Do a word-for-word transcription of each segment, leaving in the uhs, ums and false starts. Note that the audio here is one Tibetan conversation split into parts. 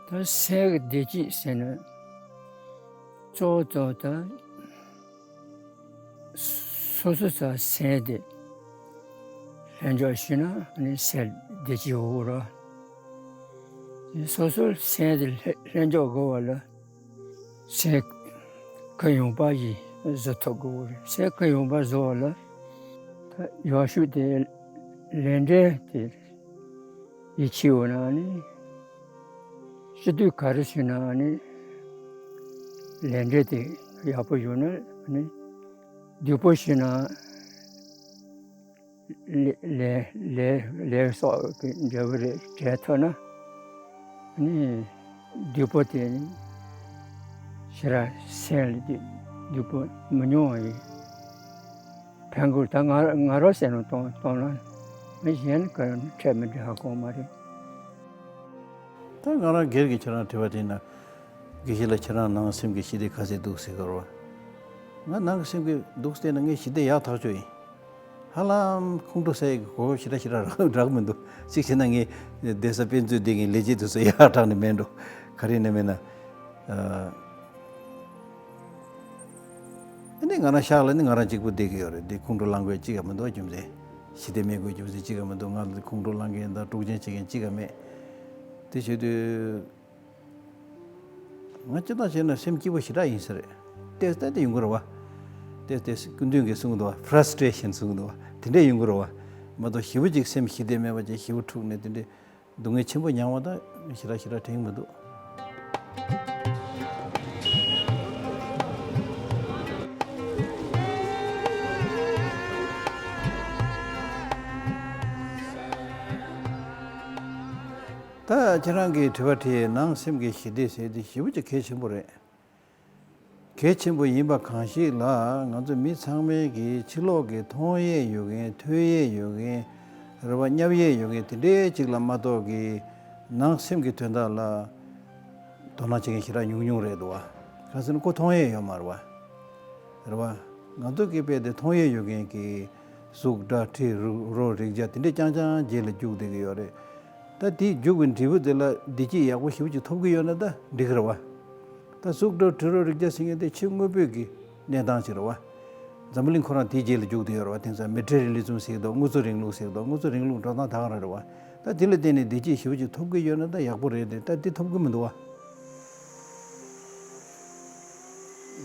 ད་སེམས་ཀྱི་བདེ་སྐྱིད་ཟེར་ན་གཙོ་བོ་གཙོ་བོ་ད་སོ་སོ་ས་སེམས་དེ་ལྷན་འཇོག་ཞུས་ན་ནི་སེམས་བདེ་སྐྱིད་འོང་རོགས། སོ་སོ་སེམས་དེ་ལྷན་འཇོག་དགོས་པ་ལ། སེམས་ཁམས་ཡངས་པ་ཞིག་བཟོ་ཐུབ་དགོས་རེད། སེམས་ཁམས་ཡངས་པ་བཟོ་བ་ལ་ད་ཡག་ཤོས་དེ་ལས་འབྲས་དེ་ཡིད་ཆེས་འོང་ན་ནི་སྤྱི་འཐུས་ག་རེ་ཞུས་ན་ནི་ལས་འབྲས་དེ་ཡག་པོ་ཡོང་ན་ནི་སྡུག་པོ་ཞུས་ན། ལས་ལས་ལས་ལས་སོགས་ཀྱི་འབྲས་བུ་རེ་འབྲས་ཐོབ་ན་ནི་སྡུག་པོ་དེ་ནི་ཞེ་དྲག་སེམས་ལ་སྡུག་སྡུག་པོ་མི་མྱོང་བ་ཡིན། ཕན་ཁུར་ད་ང་ང་རང་སེམས་ལ་གཏོང་གཏོང་ན་མི་གཞན་ག་རེ་འཕྲད་མི་འགྲོ་ཧ་གོ་མ་རེད། ད་ང་རང་སྒེར་གྱི་ཁྱེད་རང་དྲི་བ་དྲིས་ན་དགེ་བཤེས་ལགས་ཁྱེད་རང་ནང་སེམས་ཀྱི་ཞི་བདེ་ག་ཚད་འདུག་ཟེར་གི་རེད་བ། ང་ནང་གི་སེམས་ཀྱི་འདུག་བལྟས་ན་ངའི་ཞི་བདེ་ཡག་ཐག་ཆོད་ཡིན། ཧ་ལམ་ཁོང་ཁྲོ་ཟ་ཡི་གི་གོ་སྐབས་ཞེ་དྲག་ཞེ་དྲག་རག་རག་མི་འདུག་གཅིག་བྱས་ན་ངས་བསྡད་ས་དཔེ་མཛོད་བསྡད་མཁན་ལས་བྱེད་དེ་ཚོ་ཡར་དྲགས་ནས་མེད་འགྲོ། ག་རེ་ཡིན་ན་མེད་ན། ཨ་ནི་ང་རང་ཤག་ལ་ནི་ང་རང་གཅིག་པུ་བསྡད་ཀྱི་ཡོད་རེད། འདི་ཁོང་ཁྲོ་ལངས་དགོས་གཅིག་ཀ་མི་འདུག་རྒྱུ་མཚན། ཞི་བདེ་མེད་དགོས་རྒྱུ་མཚན་གཅིག་ཀ་མི་འདུག་ང་ལ་ཁོང་ཁྲོ་ལངས་མཁན་དང་དཀྲུག་ཅན་བྱེད་མཁན་གཅིག་ཀ་མེད། དེ་བྱེད་དུས། ང་སྤྱིར་བཏང་བྱས་ན་སེམས་སྐྱིད་པོ་ཞེ་དྲག་ཡིན་ས་རེད། ཏོག་ཙམ་ཏོག་ཙམ་ཡོང་གི་རེད་བ། ཏོག་ཙམ་ཏོག་ཙམ་སྐུ་མདུན་གྱིས་གསུངས་འདུག་བ། ཕ་ར་སི་ཊི་རེ་ཤན་གསུངས་འདུག་བ། དེ་འདྲས་ཡོང་གི་རེད་བ། མ་གཏོགས་ཞེ་པོ་ཅིག་སེམས་ཞི་བདེ་མེད་པ་ཅིག་ཞེ་པོ་འཁྲུགས་ནས་དེ་འདྲས་སྡུག་བསྔལ་ཆེན་པོ་མྱངས་པ་དང་ཞེ་དྲག་ཞེ་དྲག་དྲན་གྱི་མི་འདུག་ད་ཁྱེད་རང་གིས་དྲི་བ་དྲིས་ནང་སེམས་ཀྱི་ཞི་བདེ་ཟེར་དེ་ཞེ་པོ་ཅིག་གལ་ཆེན་པོ་རེད། གལ་ཆེན་པོ་ཡིན་པ་གང་ཞིག་ལ་ང་ཚོ་མི་ཚང་མའི་གི་ཕྱི་ལོགས་ཀྱི་མཐོང་ཡས་ཡོད་མཁན་ཐོས་ཡས་ཡོད་མཁན་རེད་བ། བསྙབ་ཡས་ཡོད་མཁན་དེ་འདྲའི་ཅིག་ལ་མ་གཏོགས་ཀྱི་ནང་སེམས་ཀྱི་དོན་དག་ལ་དོ་སྣང་བྱེད་མཁན་ཞེ་དྲག་ཉུང་ཉུང་རེད་འདུག་བ། གང་ཟེར་ན་ཁོ་མཐོང་ཡས་ཡོད་མ་རེད་བ། རེད་བ། ང་ཚོ་གི་དཔེ་དེ་མཐོང་ཡས་ཡོད་མཁན་གྱི་གཟུགས་སྒྲ་དྲི་རོ་རེག་བྱ་དེ་འདྲའི་རྐྱང་རྐྱང་རྗེས་ལ་རྒྱུག་བསྡད་ཀྱི་ཡོད་རེད། ད་དེ་རྒྱུག་པའི་འབྲས་བུ་དེ་ལ་བདེ་སྐྱིད་ཡག་པོ་ཞེ་པོ་ཅིག་ཐོབ་ཀྱི་ཡོད་ན་ད་འགྲིག་གི་རེད་བ། ད་གཟུགས་སྒྲ་དྲི་རོ་རེག་བྱ་ཟེར་མཁན་དེ་ཕྱི་དངོས་པོའི་གི་གནས་སྟངས་ཅིག་རེད་བ། འཛམ་བུ་གླིང་ཁོ་རང་དེའི་རྗེས་ལ་རྒྱུག་བསྡད་ཡོད་རེད་བ། དེང་སང་མེ་ཊི་རི་ཡལ་ལི་ཛམ་ཟེར་གི་འདུག་དངོས་རྫས་རིང་ལུགས་ཟེར་གི་འདུག་དངོས་རྫས་རིང་ལུགས་འགྲོ་སྟངས་ད་ག་རང་རེད་བ། ད་དེ་ལ་བརྟེན་ནས་བདེ་སྐྱིད་ཞེ་པོ་ཅིག་ཐོབ་ཀྱི་ཡོད་ན་ད་ཡག་པོ་རེད་དེ། ད་དེ་ཐོབ་ཀྱི་མི་འདུག་བ།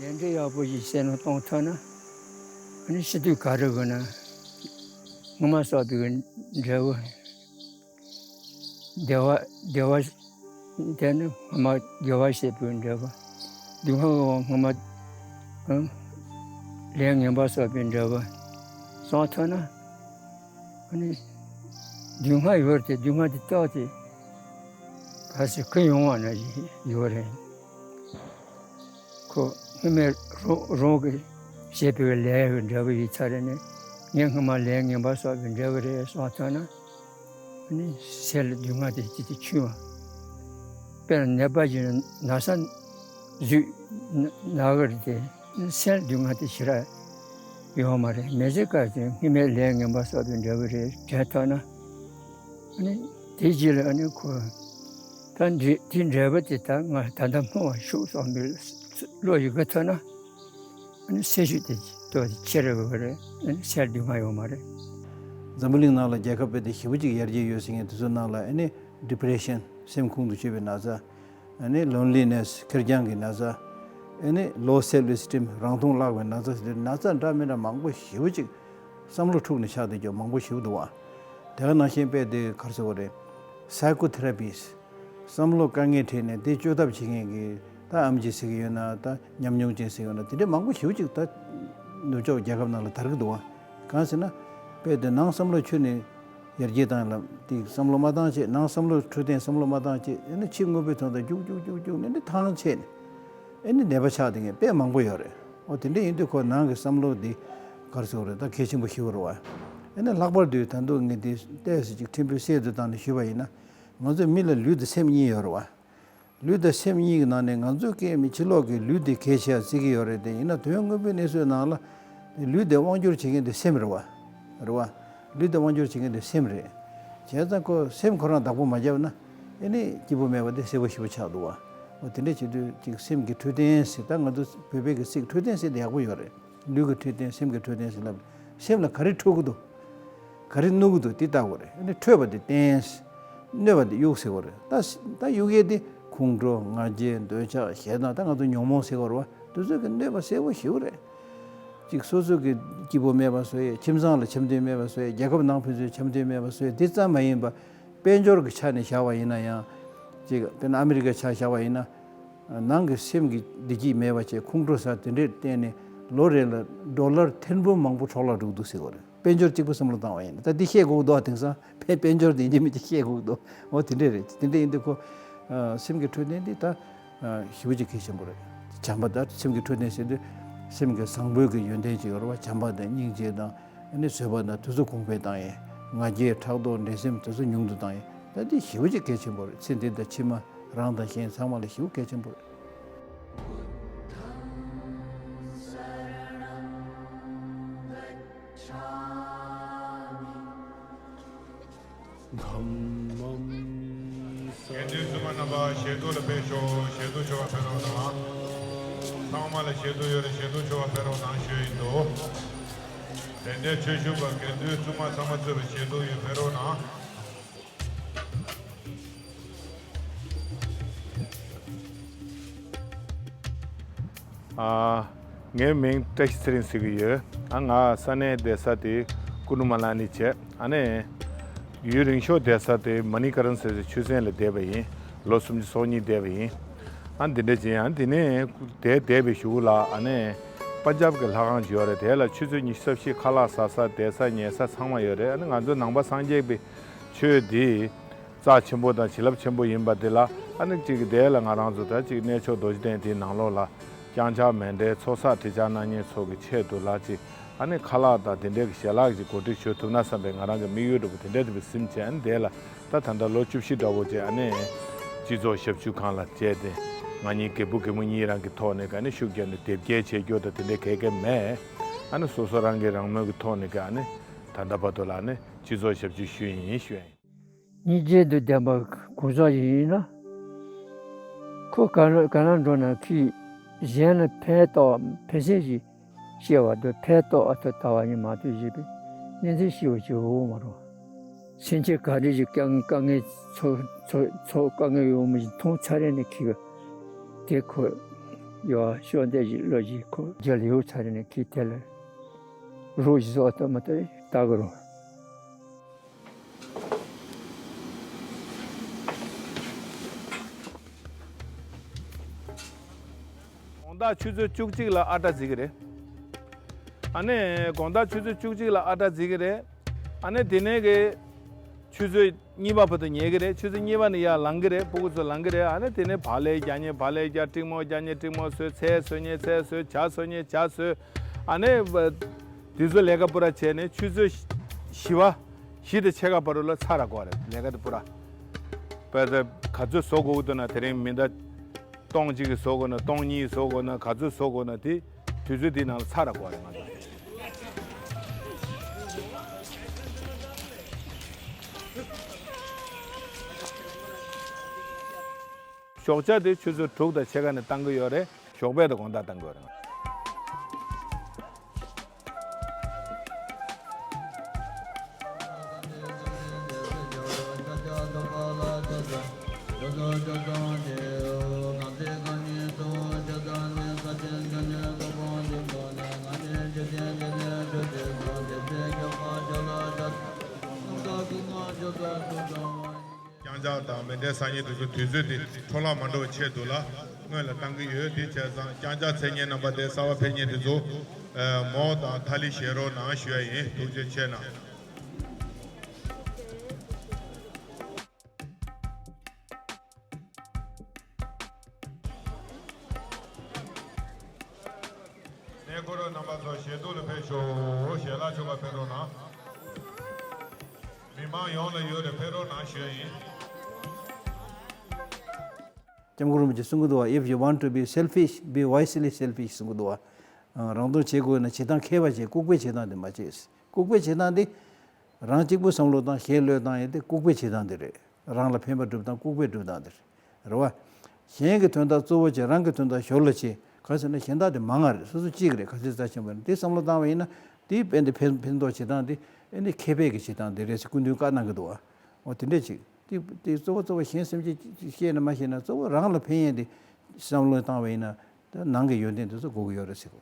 ལས་འབྲས་ཡག་པོ་ཞིག་བསམ་བློ་གཏོང་ཐུབ་ན། ཨ་ནི་སྤྱི་འཐུས་ག་རེ་དགོས་ན་སྔོན་མ་བསགས་པའི་འབྲས་བུ། བདེ་བ་བདེ་བ་དེ་ནི་སྔོན་མ་དགེ་བ་བྱས་པའི་འབྲས་བུ། སྡུག་བསྔལ་བ་སྔོན་མ་ཨ་ལས་ངན་པ་བསགས་པའི་འབྲས་བུ་སོང་ཐུབ་ན། ཨ་ནི་སྡུག་བསྔལ་ཡོད་དེ་སྡུག་བསྔལ་དེ་བཏགས་ཏེ་གལ་སྲིད་ཁོ་ཡོང་བ་ན་ཡོད་རེད། ཁོ་སྔོན་མའི་རང་རང་གི་བྱས་པའི་ལས་ཀྱི་འབྲས་བུ་ཡིན་ཚར་རེད་ནས། ངས་སྔོན་མ་ལས་ངན་པ་བསགས་པའི་འབྲས་བུ་རེད་བསམ་ཐུབ་ན། ཨ་ནི་སེམས་ལ་སྡུག་བསྔལ་དེ་ཅི་སྟེ་ཆུད་མ། དཔེར་ན་ནད་པ་ཡིན་ན་ན་ཚ་ཟོས་ན་གི་རེད་དེ། སེམས་ལ་སྡུག་བསྔལ་དེ་ཞེ་དྲག་ཡོད་མ་རེད། མི་ཚེ་སྐབས་དེ་སྔོན་མའི་ལས་ངན་པ་བསགས་པའི་འབྲས་བུ་རེད་དྲན་ཐུབ་ན། ཨ་ནི་དེ་རྗེས་ལ་ཨ་ནི་ཁོ་ད་འདི་དེ་འབྲས་བུ་དེ་ད་ང་ད་ལྟ་སྨོན་བ་ཤུགས་སོགས་མི་བློ་ཡི་ག་ཐོན་ན། ཨ་ནི་སེམས་ཤུགས་དེ་ཏོག་ཙམ་ཆེ་རུ་འགྲོ་གི་རེད། ཨ་ནི་སེམས་སྡུག་བསྔལ་ཡོད་མ་རེད། འཛམ་བུ་གླིང་ནང་ལ་རྒྱལ་ཁབ་དཔེ་དེ་ཞེ་པོ་ཅིག་ཡར་རྒྱས་ཡོད་ཟེར་མཁན་དེ་ཚོའི་ནང་ལ་ཨ་ནི་ཌི་པི་རེ་ཤན་སེམས་ཁོང་དུ་ཆུད་པའི་ན་ཚ། ཨ་ནི་ལོན་ལི་ནེ་སི་ཁེར་རྐྱང་གི་ན་ཚ། ཨ་ནི་ལོ་སེལ་ཕི་ཨེ་སི་ཊིམ་རང་མཐོང་བརླག་པའི་ན་ཚ་ཟེར་ན་ཚ་འདྲ་མི་འདྲ་མང་པོ་ཞེ་པོ་ཅིག་བསམ་བློ་འཁྲུགས་ནས་ཆགས་བསྡད་རྒྱུ་མང་པོ་ཞེ་པོ་འདུག་བ། དེ་ག་ནང་བཞིན་དཔེ་དེ་ག་རེ་ཟེར་དགོས་རེད། སའི་ཁོ་ཐེ་ར་པིས། བསམ་བློ་དཀའ་ངལ་འཕྲད་ནས་དེ་བཅོས་ཐབས་བྱེད་མཁན་གྱི་ད་ཨེམ་ཆི་ཟེར་གྱི་ཡོད་ན་ད་ཉམས་མྱོང་ཅན་ཟེར་ཡོད་ན་དེ་འདྲའི་མང་པོ་ཞེ་པོ་ཅིག་ད་ནུབ་ཕྱོགས་རྒྱལ་ཁབ་ནང་ལ་དར་གྱི་འདུག་བ། གང་ཟེར་ན། དཔེ་དེ་ནང་བསམ་བློ་ཁྱོན་ནས་ཡར་རྒྱས་བཏང་ལ་དེ་བསམ་བློ་མ་བཏང་བྱས། ནང་བསམ་བློ་འཕྲོད་བསྟེན་བསམ་བློ་མ་བཏང་བྱས། ཨ་ནི་ཕྱི་དངོས་པོའི་དོན་དག་རྒྱུག་རྒྱུག་རྒྱུག་རྒྱུག་ནས་ནི་ཐང་ཆད་ནས་ཨ་ནི་ནད་པ་ཆགས་བསྡད་མཁན་དཔེ་མང་པོ་ཡོད་རེད། འོ་དེ་འདྲ་ཡིན་དུས་ཁོ་ནང་གི་བསམ་བློ་འདི་ག་རེ་ཟེར་དགོས་རེད། ད་གལ་ཆེན་པོ་ཞེ་པོ་རེད་བ། ཨ་ནི་ལྷག་པར་དུ་ད་དུང་ངས་འདི་ཏོག་ཙམ་ཅིག་ཕྲན་བུ་གསལ་དུ་བཏང་ནས་ཞུས་པ་ཡིན་ན། ང་ཚོ་མི་ལ་ལུས་དང་སེམས་གཉིས་ཡོད་རེད་བ། ལུས་དང་སེམས་གཉིས་ཀྱི་ནང་ནས་ང་ཚོ་སྐྱེ་མི་ཕྱི་ལོགས་ཀྱི་ལུས་དེ་གལ་ཆེ་བརྩི་གི་ཡོད་རེད་དེ། ཡིན་ན་དོན་དངོས་པོའི་གནས་ཚུལ་ནང་ལ་ལུས་དེ་དབང་སྒྱུར་བྱེད་མཁན་དེ་སེམས་རེད་བ། རེད་བ། ལུས་དེ་དབང་སྒྱུར་བྱེད་མཁན་དེ་སེམས་རེད། བྱས་ཙང་ཁོ་སེམས་ཁོ་རང་བདག་པོ་མ་བརྒྱབ་ན། དེ་ནས་སྐྱིད་པོ་མེད་པ་དེ་གསལ་པོ་ཞེ་པོ་ཆགས་འདུག་བ། འོ་དེ་འདྲ་བྱེད་དུས་ཅིག་སེམས་ཀྱི་འཕྲོད་བསྟེན་ཟེར། ད་ང་ཚོ་བོད་པའི་གི་ཚིག་འཕྲོད་བསྟེན་ཟེར་དེ་ཡག་པོ་ཡོད་རེད། ལུས་ཀྱི་འཕྲོད་བསྟེན། སེམས་ཀྱི་འཕྲོད་བསྟེན་ཟེར་ལབ། སེམས་ལ་ག་རེ་འཕྲོད་ཀྱི་འདུག་ག་རེ་གནོད་ཀྱི་འདུག་དེ་ལྟ་དགོས་རེད། ཨ་ནི་འཕྲོད་པ་དེ་བསྟེན། གནོད་པ་དེ་གཡུག་ཟེར་དགོས་རེད། ད་ད་གཡུག་ཡས་དེ་ཁོང་ཁྲོ། ང་རྒྱལ། འདོད་ཆགས། ཞེ་སྡང་། ད་ང་ཚོ་ཉོན་མོངས་ཟེར་དགོས་རེད་བ། དེ་ཚོ་གི་གནོད་པ་གསལ་པོ་ཞེ་པོ་རེད། ཅིག་སོ་སོ་གི་སྐྱིད་པོ་མེད་པ་བཟོ་ཡས། ཁྱིམ་ཚང་ལ་འཆམ་མཐུན་མེད་པ་བཟོ་ཡས། རྒྱལ་ཁབ་ནང་ཕན་ཚུན་འཆམ་མཐུན་མེད་པ་བཟོ་ཡས། དེ་ཙམ་མ་ཡིན་པ། དཔལ་འབྱོར་གྱི་ཆ་ནས་བཞག་པ་ཡིན་ན་ཡང་། ཅིག་དཔེར་ན་ཨ་མི་རི་ཀའི་ཆ་བཞག་པ་ཡིན་ན། ནང་གི་སེམས་ཀྱི་བདེ་སྐྱིད་མེད་པ་བྱས། ཁོང་ཁྲོ་ཟ། དེ་འདྲའི་བརྟེན་ནས་ལོ་རེ་ལ་ཌོ་ལར་ཐེར་འབུམ་མང་པོ་འཕྲོ་བརླག་འགྲོ་གི་འདུག་ཟེར་གོ་རེད། དཔལ་འབྱོར་གཅིག་པུ་བསམ་བློ་བཏང་བ་ཡིན་ན། ད་འདི་བཤད་དགོས་འདུག་དེང་སང་དཔལ་དཔལ་འབྱོར་དེ་ཡིན་གཅིག་མིན་གཅིག་བཤད་དགོས་འདུག་འོ་དེ་འདྲས་རེད། དེ་འདྲས་ཡིན་དུས་ཁོ། ཨ། སེམས་ཀྱི་འཕྲོད་བསྟེན་འདི་ད། ཨ། ཞེ་པོ་ཅིག་གལ་ཆེན་པོ་རེད། བྱམས་པ་དང་སེམས་ཀྱི་འཕྲོད་བསྟེན་ཟེར་དུས། སེམས་ཀྱི་བཟང་པོའི་གི་ཡོན་ཏན་ཅིག་ཡོད་རེད་བ། བྱམས་པ་དང་སྙིང་རྗེ་དང་། ཨ་ནི་བཟོད་པ་དང་། དེ་ཚོ་གོང་འཕེལ་བཏང་ཡས། ང་རྒྱལ། ཕྲག་དོག་འགྲན་སེམས་དེ་ཚོ་ཉུང་དུ་བཏང་ཡས། ད་འདི་ཞེ་པོ་ཅིག་གལ་ཆེན་པོ་རེད། ཚེ་འདི་དང་ཕྱི་མ། རང་དང་གཞན་ཚང་མ་ལ་ཞེ་པོ་གལ་ཆེན་པོ་རེད། དགེ་འདུན་བཙུན་མ་རྣམ་པ་ཞལ་འདུ་ལ་ཕེབས་ཤོག་ཞལ་འདུ་ཆེ་བ་ཕེབས་རོགས་གནང་། ཚང་མ་ལ་ཞལ་འདུ་ཡོད་རེད། ཞལ་འདུ་ཆེ་བ་ཕེབས་རོགས་གནང་ཞུས་ཡིན་འདུག་དེ་འདྲའི་ཆོས་ཞུ་བ་དགེ་འདུན་བཙུན་མ་ཚང་མ་གཙོས་པའི་ཞལ་འདུ་ཡོད། ཕེབས་རོགས་གནང་། ཨ། ངའི་མིང་བཀྲ་ཤིས་ཚེ་རིང་ཟེར་གྱི་ཡོད། ཨ། ང་ས་གནས་བསྡད་ས་དེ་ཀུ་ནུ་མ་ལ་ནི་བྱས། ཨ་ནི་ཡུན་རིང་ཤོས་བསྡད་ས་དེ་མ་ནི་ཀ་རན་ཟེར་བའི་ཆུ་ཚན་ལ་བསྡད་པ་ཡིན། ལོ་སུམ་ཅུ་སོ་གཉིས་བསྡད་པ་ཡིན། ཨ། འདི་འདྲ་བྱས། ཨ། འདི་ནས་བསྡད་བསྡད་པའི་གཞུག་ལ། ཨ་ནི་པན་ཇབ་ཀྱི་ལྷ་ཁང་ཅིག་ཡོད་རེད། དེ་ལ་ཆུ་ཚོད་ཉི་ཤུ་རྩ་བཞི་ཁ་ལག་ཟ་ས། བསྡད་ས་ཉལ་ས་ཚང་མ་ཡོད་རེད། ཨ་ནི་ང་ཚོ་ནང་པ་སངས་རྒྱས་པའི་ཆོས་འདི་རྩ་ཆེན་པོ་དང་བྱིན་རླབས་ཆེན་པོ་ཡིན་པ་འདི་ལ། ཨ་ནི་གཅིག་གི་དེ་ལ་ང་རང་ཚོ་ད་གཅིག་གནས་མཆོག་རྡོ་རྗེ་གདན་དེའི་ནང་ལོགས་ལ་བརྐྱངས་ཕྱག་མཎྜལ་ཚོགས་བསགས་ཁྲིད་ཕྱག་གནང་མཁན་ཚོ་གི་ཆེད་དུ་ལ་གཅིག་ཨ་ནི་ཁ་ལག་དང་དེ་འདྲའི་གི་ཞལ་ལག་ཅིག་གོ་སྒྲིག་ཞུ་ཐུབ་ན་བསམ་པའི་ང་རང་གི་དམིགས་ཡུལ་འདྲ་པོ་དེ་འདྲ་དེ་བས་ཟིན་བྱས། ཨ་ནི་དེ་ལ་ད་ད་ལྟ་ལོ་བཅུ་བཞི་འདྲ་པོ་བྱས། ཨ་ནི་སྤྱི་ཚོགས་ཞབས་ཞུ་ཁང་ལ་བྱས་ཏེ། ང་གཉིས་རྒད་པོ་རྒད་མོ་གཉིས་རང་གི་ཐོག་ནས་ག་ནས་ཤུགས་བརྒྱབ་ནས་དེབ་སྐྱེལ་བྱེད་རྒྱུ་དང་དེ་འདྲའི་ག་གེ་མེད། ཨ་ནི་སོ་སོ་རང་གིས་རང་མོས་ཀྱི་ཐོག་ནས་ག་ནས་ད་ལྟ་བར་དུ་ལ་ནི་སྤྱི་ཚོགས་ཞབས་ཞུ་ཞུས་ཡིན་ཞུ་ཡིན། ཉིན་རྒྱུན་དུ་བདེན་པ་གོ་ས་ཞིག་ཡིན་ན། ཁོ་ག་ལ་ག་ལ་འགྲོ་ན་ཁོས་གཞན་ལ་ཕན་ཐོགས་ཕན་སེམས་ཤིག་སྐྱེ་བ་དང་། ཕན་ཐོགས་ཨ་ཐོག་ལྟ་བ་ཉིད་མ་གཏོགས་ཞེས་པའི་གནས་ཚུལ་ཞིག་བ་ཅིག་འོང་མ་རུང་། སེམས་ཅན་ག་འདྲ་ཞིག་དཀའ་དཀའ་ངལ་ཚོ་ཚོ་ཚོ་དཀའ་ངལ་ཡོང་མི་ཞིག་མཐོང་ཚར་རེ་ནས་ཁོས་དེ་ཁོ་ཡ་ཤོག་འདེབས་ཞིག་ལོ་ཞིག་ཁོ་རྒྱལ་ཡོད་ཚར་རེ་ནས་ཁོས་དེ་ལ་རོགས་ཞིག་བཟོ་ཨ་ཐོག་མ་གཏོགས་ལྟ་གི་རུང་། དགོང་དག་ཆུ་ཚོད་བཅུ་གཅིག་ལ་ཨ་ཊ་བརྫིས་ཀྱི་རེད། ཨ་ནི་དགོང་དག་ཆུ་ཚོད་བཅུ་གཅིག་ལ་ཨ་ཊ་བརྫིས་ཀྱི་རེད། ཨ་ནི་དེ་ནས་གི་ཆུ་ཚོད་གཉིས་པ་བར་དུ་ཉལ་གྱི་རེད། ཆུ་ཚོད་གཉིས་པ་ནས་ཡར་ལངས་ཀྱི་རེད། སྤུ་གུ་ཚོ་ལངས་ཀྱི་རེད། ཨ་ནི་དེ་ནས་བག་ལེབ་རྒྱག་མཁན་བག་ལེབ་རྒྱག་སྤྲིང་མོ་རྒྱག་མཁན་སྤྲིང་མོ་བཟོ། ཚལ་བཟོ་མཁན་ཚལ་བཟོ། ཇ་བཟོ་མཁན་ཇ་བཟོ། ཨ་ནི་དེ་ཚོ་ལས་ཀ་པུ་ར་བྱས་ནས་ཆུ་ཚོད་བཞི་པ། བཞི་དང་ཕྱེད་ཀ་བར་དུ་ལ་ཚར་དགོས་རེད། ལས་ཀ་དེ་པུ་ར། དཔེ་ད་ག་ཚོད་བཟོ་དགོས་འདུག་ན། དེ་རིང་མི་ཟླ་སྟོང་གཅིག་གི་བཟོ་དགོས་ན། སྟོང་གཉིས་བཟོ་དགོས་ན། ག་ཚོད་བཟོ་དགོས་ན། དེ་དུས་ཚོད་དེའི་ནང་ལ་ཚར་དགོས་རེད། ང་ཚོ་ཞོགས་ཇ་དེ་ཆུ་ཚོད་དྲུག་དང་ཕྱེད་ཀ་ནས་བཏང་གི་ཡོད་རེད། ཞོགས་པའི་དང་དགོང་དག་བཏང་དགོས་རེད། རྐྱང་ཕྱག་དང་མཎྜལ་བསགས་མཁན་དེ་ཚོ་དུས་ཚོད་དེ་འཕྲོ་བརླག་མ་འགྲོ་བའི་ཆེད་དུ་ལ་སྔོན་ལ་བཏང་གི་ཡོད། དེ་བྱས་ཙང་རྐྱང་ཕྱག་འཚལ་མཁན་རྣམ་པ་དེ་གསར་པ་ཕེབས་མཁན་དེ་ཚོ་མོག་དང་ཐ་ལི་བཞེས་རོགས་གནང་ཞུ་ཡ་ཡིན། ཐུགས་རྗེ་ཆེ་གནང་། གནས་སྐོར་རྣམ་པ་ཚོ་ཞལ་འདུག་ལ་ཕེབས་ཤོག་ཞལ་ལག་མཆོད་པ་ཕེབས་རོགས་གནང་། མི་མང་ཡོངས་ལ་ཡོད་རེད། ཕེབས་རོགས་གནང་ཞུ་ཡ་ཡིན། སྐྱབས་མགོན་རིན་པོ་ཆེས་གསུང་གི་འདུག་བ། If you want to be selfish, be wisely selfish གསུང་གི་འདུག་བ། རང་དོན་བྱེད་དགོས་ན་བྱེད་སྟངས་མཁས་པ་བྱེད། ལྐུགས་པའི་བྱེད་སྟངས་དེ་མ་བྱེད། ལྐུགས་པའི་བྱེད་སྟངས་དེ་རང་གཅིག་པུ་བསམ་བློ་བཏང་། གཞན་བློས་བཏང་ཡས་དེ་ལྐུགས་པའི་བྱེད་སྟངས་དེ་རེད། རང་ལ་ཕན་པ་སྒྲུབ་སྟངས་ལྐུགས་པའི་སྒྲུབ་སྟངས་དེ་རེད། རེད་བ། གཞན་གྱི་དོན་དག་གཙོ་བོ་བྱས་རང་གི་དོན་དག་ཞོར་ལ་བྱེད་ག་ཟེར་ན་གཞན་དག་དེ་མང་ང་རེད། སོ་སོ་གཅིག་རེད། ག་ཚོད་རྩ་ཆེན་པོ་རེད། དེ་བསམ་བློ་བཏང་བ་ཡིན་ན་དེ་དཔེ་འདི་ཕན་ཕན་ཐོགས་བྱེད་སྟངས་དེ་ཨེ་ནི་མཁས་པའི་གི་བྱེད་སྟངས་དེ་རེད་ཟེར་སྐུ་མདུན་བཀའ་གནང་གི་འདུག་བ། འོ་དེ་འདྲས་ཅིག་དེ་དེ་གཙོ་བོ་གཙོ་བོ་གཞན་སེམས་ཅན་ཤེས་ན་མ་ཤེས་ན་གཙོ་བོ་རང་ལ་ཕན་ཡས་དེ་བསམ་བློ་བཏང་བ་ཡིན་ན་ད་ནང་གི་ཡོན་ཏན་དེ་ཚོ་དགོས་ཀྱི་ཡོད་རེད་ཟེར་གོ།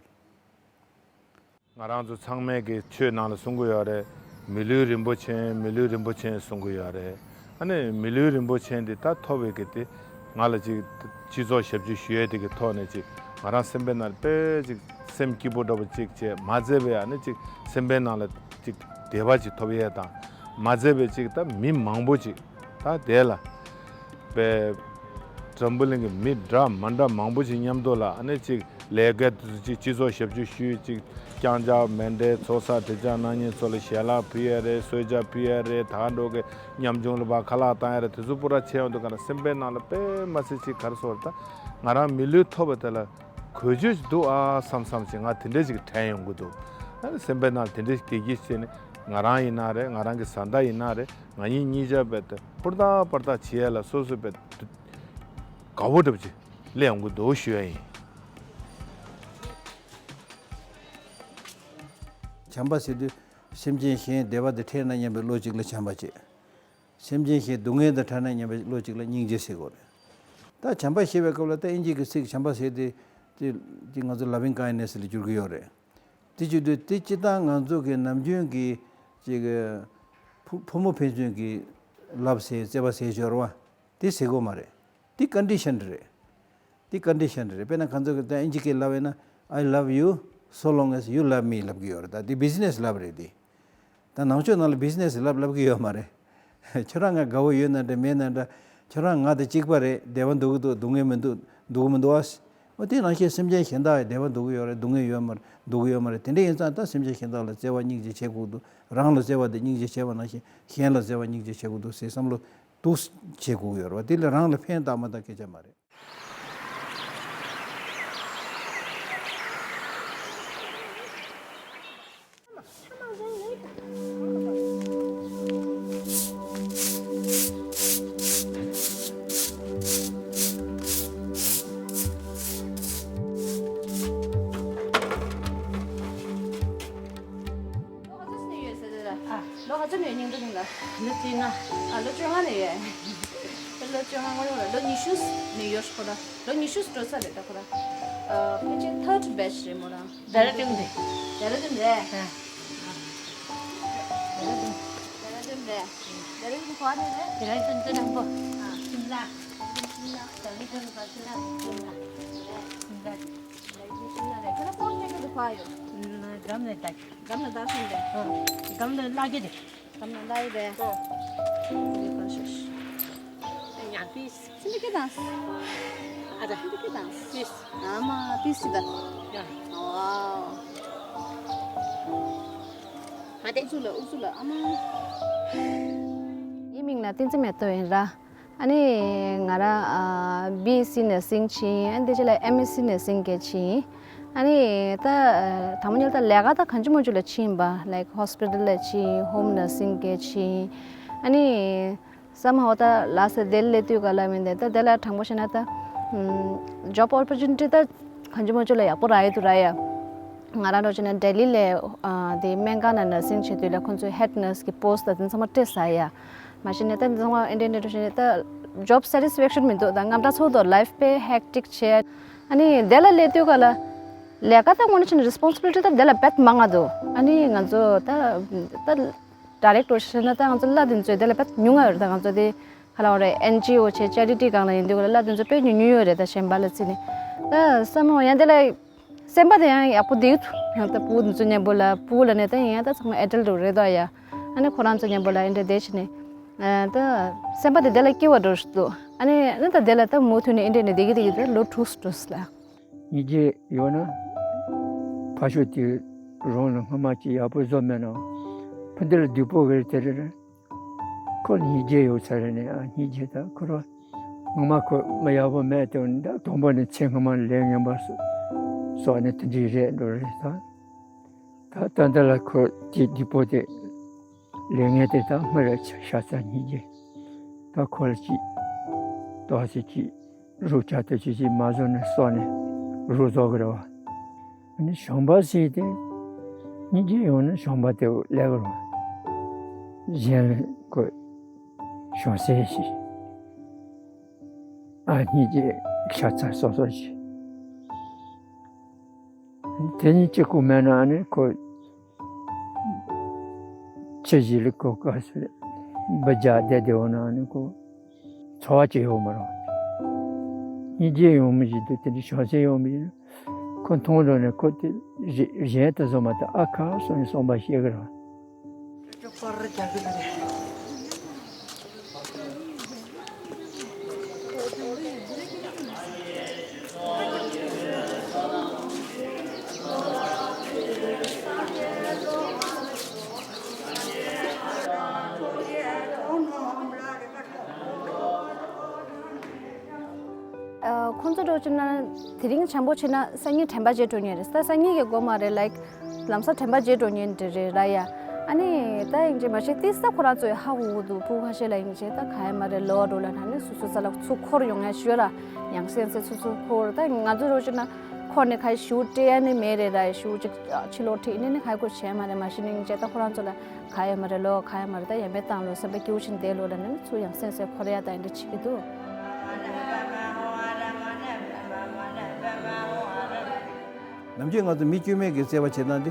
ང་རང་ཚོ་ཚང་མས་ཀྱི་ཆོས་ནང་ལ་གསུང་གི་ཡོད་རེད། མི་ལུས་རིན་པོ་ཆེ། མི་ལུས་རིན་པོ་ཆེ་གསུང་གི་ཡོད་རེད། ཨ་ནི་མི་ལུས་རིན་པོ་ཆེ་འདི་ད་ཐོབ་པའི་གི་དེ་ང་ལ་ཅིག་སྤྱི་ཚོགས་ཞབས་ཕྱི་ཞུ་ཡས་དེ་གི་ཐོག་ནས་ཅིག་ང་རང་སེམས་པའི་ནང་དཔེ་ཅིག་སེམས་སྐྱིད་པོ་འདྲ་པོ་ཅིག་བྱས་མ་ཚད་པའི་ཨ་ནི་ཅིག་སེམས་པའི་ནང་ལ་ཅིག་བདེ་བ་ཅིག་ཐོབ་ཡས་དང་མ་ཚད་པའི་ཅིག་ད་མི་མང་པོ་ཅིག་ད་དེ་ལ། པའི་འཛམ་བུ་གླིང་གི་མི་འདྲ་མ་འདྲ་མང་པོ་ཞིག་མཉམ་དུ་ལ་ཨ་ནི་ཅིག་ལས་ཀ་དེ་ཚོ་ཅིག་སྤྱི་ཚོགས་ཞབས་ཞུ་ཞུས་ཅིག་རྐྱང་རྐྱང་མེ་འདྲའི་ཚོགས་བསགས་དྲི་རྐྱང་གནང་མཁན་ཚོ་ལ་ཞལ་ལག་ཕུལ་ཡ་རེད། གསོལ་ཇ་ཕུལ་ཡ་རེད། ད་འགྲོ་གི་ཉམ་ཆུང་ལ་བ་ཁ་ལག་བཏང་ཡ་རེད། དེ་ཚོ་པུ་ར་བྱས་ཡོང་དུས་ག་ལ་སེམས་པའི་ནང་ལ་དཔེ་མ་སྲིད་ཅིག་ག་རེ་ཟེར་ད་ང་རང་མི་ལུས་ཐོབ་པ་དེ་ལ་གོ་རྒྱུ་ཞིག་འདུག་ཨ་བསམ་བསམ་ཅིག་ང་དེ་འདྲས་ཅིག་དྲན་ཡོང་གི་འདུག་ཨ་ནི་སེམས་པའི་ནང་ལ་དེ་འདྲས་ཅིག་བདེ་སྐྱིད་བྱས་ནས་ང་རང་ཡིན་ན་རེད། ང་རང་གི་བཟའ་ཟླ་ཡིན་ན་རེད། ང་གཉིས་གཉིས་ཆ་བས་ཏེ་ཧུར་ཐག་པར་ཐག་བྱེད་ཡ་ལ་སོ་སོ་བས་དགའ་བོ་འདྲ་པོ་ཅིག་སླེབས་ཡོང་གི་འདུག་ཞུ་ཡ་ཡིན། བྱམས་པ་ཟེར་དུས་སེམས་ཅན་གཞན་བདེ་བ་དེ་འཕྲད་ན་སྙམ་པའི་བློ་གཅིག་ལ་བྱམས་པ་བྱེད། སེམས་ཅན་གཞན་སྡུག་བསྔལ་དང་བྲལ་ན་སྙམ་པའི་བློ་གཅིག་ལ་སྙིང་རྗེ་ཟེར་དགོས་རེད། ད་བྱམས་པ་ཞེས་པའི་སྐབས་ལ་ད་ཨིན་ཇི་གི་ཚིག་བྱམས་པ་ཟེར་དེ་དེ་དེ་ང་ཚོ་loving kindness ལ་བསྒྱུར་གྱི་ཡོད་རེད། དེ་བྱེད་དུས་དེ་སྤྱིར་བཏང་ང་ཚོ་གི་ནམ་རྒྱུན་གྱི་ཅིག་ཕུ་ཕོ་མོ་ཕན་ཚུན་གྱི་love ཟེར་བརྩེ་བ་ཟེར་སྦྱོར་བ་དེ་ཟེར་དགོས་མ་རེད། དེ་condition རེད། དེ་condition རེད། དཔེར་ན་ང་ཚོ་གི་ད་ཨིན་ཇི་སྐད་ལབ་ཡིན་ན། I love you so long as you love me ལབ་ཀྱི་ཡོད་རེད། ད་དེ་business love རེད་དེ། ད་ནང་ཆོས་ནང་ལ་business love ལབ་ཀྱི་ཡོད་མ་རེད། ཁྱོད་རང་ང་དགའ་བོ་ཡོད་ན་འདྲ་མེད་ན་འདྲ། ཁྱོད་རང་ང་དང་གཅིག་པ་རེད། བདེ་བ་འདུག་གི་འདུག་སྡུག་བསྔལ་མི་འདུག་སྡུག་གི་མི་འདུག་ཨ། འོ་དེ་ནང་བཞིན་སེམས་ཅན་གཞན་དག་ཡང་བདེ་བ་འདུག་གི་ཡོད་རེད། སྡུག་བསྔལ་ཡོད་མ་རེད། འདུག་གི་ཡོད་མ་རེད། དེ་འདྲ་ཡིན་ཙང་ད་སེམས་ཅན་གཞན་དག་ལ་བརྩེ་བ་སྙིང་རྗེ་བྱེད་དགོས་འདུག་རང་ལ་བརྩེ་བ་དེ་སྙིང་རྗེ་བྱེད་པ་ནང་བཞིན་གཞན་ལ་བརྩེ་བ་སྙིང་རྗེ་བྱེད་དགོས་འདུག་ཟེར་བསམ་བློ་འདུག་བྱེད་དགོས་ཀྱི་ཡོད་རེད་བ། དེ་ལས་རང་ལ་ཕན་བཏགས་མ་བཏགས་སྐད་ཆ་མ་རེད། ལོ་ག་ཚོད་ནས་ཡོད་ཟེར་དེ་ལ། ཨ། ལོ་ག་ཚོད་ནས་ཡོད་སྙིང་དུ་ལ། ལོ་བཅོ་ལྔ། ཨ། ལོ་བཅོ་ལྔ་ནས་ཡོད། ལོ་བཅོ་ལྔ་སྔོན་ལ་ལོ་ཉི་ཤུ་ནས་ཡོད་ཁོ་ར། ལོ་ཉི་ཤུ་འགྲོ་ས་རེད་ད་ཁོ་ར། ཨ། ཕལ་ཆེར་third batch རེད་མོ་རང་། ཌེ་ར་ཌུན་རེད། ཌེ་ར་ཌུན་རེད། ཨ། ཌེ་ར་ཌུན། ཌེ་ར་ཌུན་རེད། ཌེ་ར་ཌུན་ག་ནས་རེད། ཌེ་ར་ཌུན་ཙི་དང་པོ། ཨ། ཤིམ་ལ། ཤིམ་ལ། ཌེ་ར་ཌུན་ག་ཤིམ་ལ། ཤིམ་ལ། ཤིམ་ལ། ཁྱོད་རང་ཁོང་ཁྱེད་ཀྱི་ག་ཡོད། འགྲམ་ནས་ལྟ། འགྲམ་ནས་ལྟ་སོང་རེད། འགྲམ་ནས་བརླག་གི་རེད། འགྲམ་ནས་བརླག་གི་རེད། འདི་ག་ཤོད། ཡང་ཕིས། ཚིག་འདི་སྐད་དང་། ཨ་ད། ཚིག་འདི་སྐད་དང་། ཕིས། ཨ་མ་ཕིས་ཟེར་ད། ཡ། ཝའོ། ཨ་དེ་ཚུ་ལ་ཨུ་ཚུ་ལ་ཨ་མ། ངའི་མིང་ལ་བསྟན་འཛིན་མེ་ཏོག་ཡིན་ར། ཨ་ནི་ང་རང་ཨ་བི་ཨེས་སི་ནར་སིང་བྱས་ཡིན། ཨ་ནི་དེ་རྗེས་ལ་ཨེམ་ཨེས་སི་ནར་སིང་གི་བྱས་ཡིན། ཨ་ནི་ད་དང་པོ་ཉིད་ད་ལས་ཀ་ད་གང་བྱུང་མང་བྱུང་ལ་བྱས་ཡིན་པ། like hospital ལ་བྱས་ཡིན། home nursing གི་བྱས་ཡིན། ཨ་ནི་somehow ད་ལ་སེ་དེ་ལས་དུས་ག་ལ་མིན་ཏེ་ད་དེ་ལ་དྲང་པོ་བཤད་ན་ད་job opportunity ད་གང་བྱུང་མང་བྱུང་ལ་ཡག་པོ་རག་ཡོད་དུ་ར་ཡ། ང་རང་འགྲོ་བྱས་ན་ལྡི་ལི་ལ་ཨ་དེ་སྨན་ཁང་ནང་nursing བྱེད་དུས་ལ་ཁོང་ཚོས་head nurse གི་post ད་དེ་ཚང་མ་སྤྲད་ས་ཡ། མ་གཞི་ནས་ད་འདི་ཚང་མ་ཨེ་འདྲ་འདྲ་འགྲོ་བྱས་ནས་ད་job satisfaction མི་འདུག་ད་དངངས་སྐྲག་ཚ་པོ་འདུག life དཔེ་hectic བྱས། ཨ་ནི་དེ་ལ་སླེབས་དུས་ག་ལ་ལས་ཀ་ད་དངོས་གནས་བྱས་ན་responsibility ད་དེ་ལ་དཔེ་མང་ང་འདུག་ཨ་ནི་ང་ཚོ་ད་ད་direct འགྲོ་བྱས་ན་ད་ང་ཚོ་གླ་དེ་ཚོ་དེ་ལ་དཔེ་ཉུང་ང་ཡོད་རེད། ད་ང་ཚོ་དེ་ག་ལ་བ་རེད། ཨེན་ཇི་ཨོ་བྱས་charity སྒང་ལ་ཡིན་དུས་ག་ལ་གླ་དེ་ཚོ་དཔེ་ཉུང་ཉུང་ཡོད་རེད། ད་གཞན་པ་ལ་བརྩིས་ནས་ད་བསམ་མོ་ཡང་དེ་ལ། སེམས་པ་དེ་ཡང་ཡག་པོ་འདུག་ཡང་ད་བུ་འདི་ཚོ་མཉམ་པོ་ལ་བུ་ལ་ནས་ད་ཡིན་ཡང་ད་ཚང་མ་adult རེད་དོ་ཡ། ཨ་ནི་ཁོ་རང་ཚོ་མཉམ་པོ་ལ་ཨེ་འདྲ་བསྡད་བྱས་ནས་ཨ་ད་སེམས་པ་དེ་དེ་ལ་སྐྱིད་པ་འགྲོ་བཞིན་འདུག་ཨ་ནི་ཨ་ནི་ད་དེ་ལ་ད་མུ་མཐུད་ནས་ཨེ་འདྲ་ནས་བསྡད་ཀྱི་བསྡད་ཀྱི་ད་ལོ་དྲུག་ཙམ་འགྲོ་སོང་ལ། ཉིས་བརྒྱ་ཡོད་ན་ཕ་ཤུལ་དེ་རང་ལ་སྔ་མ་ཅིག་ཡག་པོ་བཟོ་མེད་ན་ཕུ་འདི་ལ་སྡུག་པོ་གི་རེད་དེ་རེད། ཁོ་ཉིས་བརྒྱ་ཡོད་ཚར་རེད་ནས་ཨ་ཉིས་བརྒྱ་ད་ཁོ་ར་ངོ་མ་ཁོ་མི་ཡག་པོ་མེད་དེ་འདྲ། དང་པོ་ནས་ཚེ་སྔ་མ་ལས་ངན་པ་སོ་སོ་ནས་དེ་འདྲའི་རེད་འགྲོ་རེད་ད། ད་ད་འདི་ལ་ཁོ་དེ་སྡིག་པོ་དེ་ལས་ངན་དེ་ད་སྔར་ཤ་ཚ་ཉིས་བརྒྱ། ད་ཁོ་ལ་ཅིག་ཏོག་ཙམ་ཅིག་རུ་ཆ་ཏོག་ཙམ་ཅིག་མ་བཟོ་ནས་གསོག་ནས་རུ་བཟོ་གི་རེད་བ། ཨ་ནི་གཞོན་པ་ཟེར་དེ་སྙིང་རྗེ་ཡོང་ན་གཞོན་པ་དེ་ལས་གི་རེད་བ། གཞན་ལ་ཁོ་གཞོན་སེ་ཞིག་ཨ་སྙིང་རྗེ་ཤ་ཚ་སོ་སོ་ཞིག་དེ་གཉིས་གཅིག་པུ་མེད་ན་ཨ་ནི་ཁོ་ཕྱི་གཞིས་ལ་ཁོ་ག་སུ་རེད། འབུ་རྒྱག་བསྡད་བསྡད་འོང་ན་ཨ་ནི་ཁོ་འཚོ་བ་ཅིག་ཡོང་མ་རུང་། སྙིང་རྗེ་ཡོང་མི་ཞིག་འདུག་དེ་འདྲ་བྱང་སེམས་ཡོང་མི་ཞིག་ཁོ་མཐོང་རུང་ནས་ཁོ་དེ་གཞན་དུ་བཟོ་མ་ཐག་ཨ་ཁ་སོང་ནས་སོང་པ་ཤེས་ཀྱི་རེད། ཁོང་ཚོ་འགྲོ་ཕྱིན་ན་དེ་རིང་བྱམས་པོ་ཕྱིན་ན་སང་ཉིན་དྲན་པ་བརྗེད་འགྲོ་ཉེན་རེད། ད་སང་ཉིན་གྱི་སྒོ་མ་རེད། ལའིག་ལམ་སང་དྲན་པ་བརྗེད་འགྲོ་ཉེན་དེ་རེད་ར་ཡ། ཨ་ནི་ད་ཡིན་གྱི་མ་གཞི་ཏི་ས་ཁོ་རང་ཚོས་ཧ་གོ་གི་འདུག་ཕྲུ་གུ་ཁ་ཤས་ལ་ཡིན་གྱི་ད་ག་ཡ་མ་རེད། ལོ་འགྲོ་ལ་ན་ནི་སོ་སོ་ས་ལ་ཚུར་འཁོར་ཡོང་ཡ་ཞུ་ར། ཡང་སེམས་སེ་སོ་སོ་འཁོར། ད་ང་ཚོ་འགྲོ་ཕྱིན་ན་འཁོར་ནས་ག་ཞུ་སྤྲད་ཡ་ནི་མེད་རེད་ར། ཞུ་ཅིག་ཕྱི་ལོགས་ཁྲིད་ནི་ནི་ག་གོ་བྱས་མ་རེད། མ་གཞི་ནི་ཡིན་གྱི་ད་ཁོ་རང་ཚོ་ལ་ག་ཡ་མ་རེད། ལོ་ག་ཡ་མ་རེད། ད་ཡ་མེད་བཏང་ལོ་སེམས་པ་སྐྱིད་པོ་ཕྱིན་བསྡད་ལོ་ལ་ནི་ཚུར་ཡང་སེམས་སེ་འཁོར་ཡ་ད་ཡིན་འདྲ་བྱེད་ཀྱི་འདུག་ནམ་རྒྱུན་ང་ཚོ་མི་དཀྱུས་མའི་གི་བརྩེ་བ་བྱེད་སྟངས་འདི་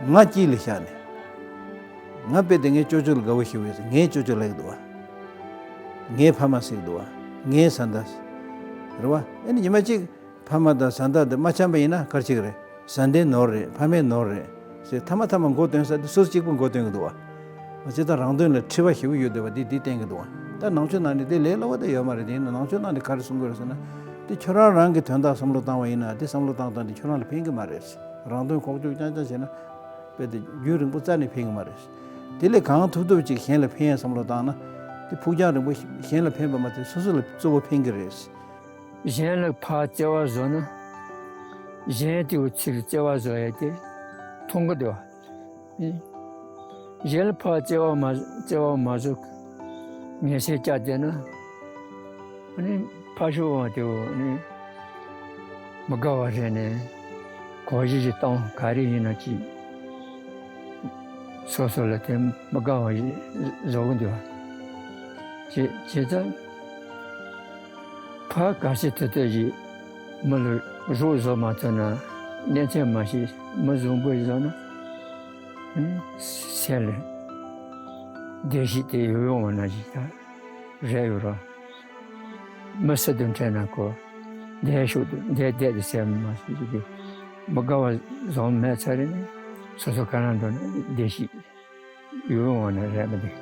ང་དཀྱིལ་ལ་བཞག་ནས། ང་དཔེ་དེ་ངའི་ཅོ་ཅོ་ལ་དགའ་བོ་ཞིག་ཡོད། ངའི་ཅོ་ཅོ་ལབ་ཀྱི་འདུག་བ། ངའི་ཕ་མ་ཟེར་གྱི་འདུག་བ། ངའི་བཟའ་ཟླ་ཟེར། རེད་བ། ཨ་ནི་ཉི་མ་གཅིག་ཕ་མ་དང་བཟའ་ཟླ་འདི་མ་འཆམ་པ་ཡིན་ན་ག་རེ་བྱེད་ཀྱི་རེད། བཟའ་ཟླའི་ནོར་རེད། ཕ་མའི་ནོར་རེད་ཟེར། ཐ་མ་ཐ་མ་མགོ་འདོན་ས་དེ་སོ་སོ་གཅིག་པུ་མགོ་འདོན་གྱི་འདུག་བ། ང་ཚོས་ད་རང་དོན་ལ་འཁྲི་བ་ཞེ་པོ་ཡོད་འདུག་བ། འདི་འདི་བསྟན་གྱི་འདུག་བ། ད་ནང་ཆོས་ནང་ནས་འདི་ལས་སླ་བོ་ད་ཡོད་མ་རེད། དེ་ཡིན་ན་ནང་ཆོས་ནང་ནས་ག་རེ་གསུང་གི་རེད་ཟེར་ན། འདི་ཁྱོད་རང་རང་གི་དོན་དག་བསམ་བློ་བཏང་བ་ཡིན་ན་འདི་བསམ་བློ་བཏང་སྟངས་འདི་ཁྱོད་རང་ལ་ཕན་གྱི་མ་རེད། རང་དོན་ཁོག་བཅུག་རྐྱང་རྐྱང་བྱས་ན་དཔེ་དེ་རྒྱུན་རིང་པོ་རྩ་ནས་ཕན་གྱི་མ་རེད། དེ་ལས་གང་ཐུབ་ཐུབ་ཅིག་གཞན་ལ་ཕན་ཡ་བསམ་བློ་བཏང་ན། དེ་ཕུགས་རྒྱང་རིང་པོ་གཞན་ལ་ཕན་པ་མ་ཚད་སོ་སོ་ལ་གཙོ་བོ་ཕན་གྱི་རེད། གཞན་ལ་ཕར་བརྩེ་བ་བཟོ་ན། གཞན་དེའི་ཚུར་བརྩེ་བ་བཟོ་ཡ་དེ་མཐོང་གི་འདུག་བ། གཞན་ལ་ཕར་བརྩེ་བ་མ་བརྩེ་བ་མ་བཟོ། ངན་སེམས་བསྐྱེད་བསྡད་ན། ཨ་ནི་ཕར་ཕྱོགས་དབང་དེ་ཨ་ནི་མི་དགའ་བ་རེད་ནས་གོ་གཞི་ཞིག་བཏང་ག་རེ་ཡིན་ན་ཅིག་སོ་སོ་ལ་དེ་མི་དགའ་བ་ཞིག་བཟོ་གི་འདུག་བ། བྱས་བྱས་ཙང་ཕར་ག་ཚོད་ཐུབ་ཐུབ་ཅིག་མི་ལ་རོགས་བཟོ་མ་ཐུབ་ན། གཉེན་ཚན་མ་ཤེས་མི་བཟང་པོ་ཞིག་བཟོ་ན། ཨ་ནི་སེམས་ལ་བདེ་སྐྱིད་དེ་ཡོང་ཡོང་བ་ན་ཞིག་ད། རེད་ཡོད་ར། མི་སུ་དང་འཕྲད་ན་ཁོ་བསྡད་ཤོག་དང་བསྡད་བསྡད་དེ་ཟེར་མ་ཟེར་གྱི། མི་དགའ་བ་བཟོ་མེད་ཚར་རེ་ནས་སོ་སོ་ག་རང་འགྲོ་ན་བདེ་སྐྱིད་ཡོང་ཡོང་བ་ན་རེད་མི་འདུག་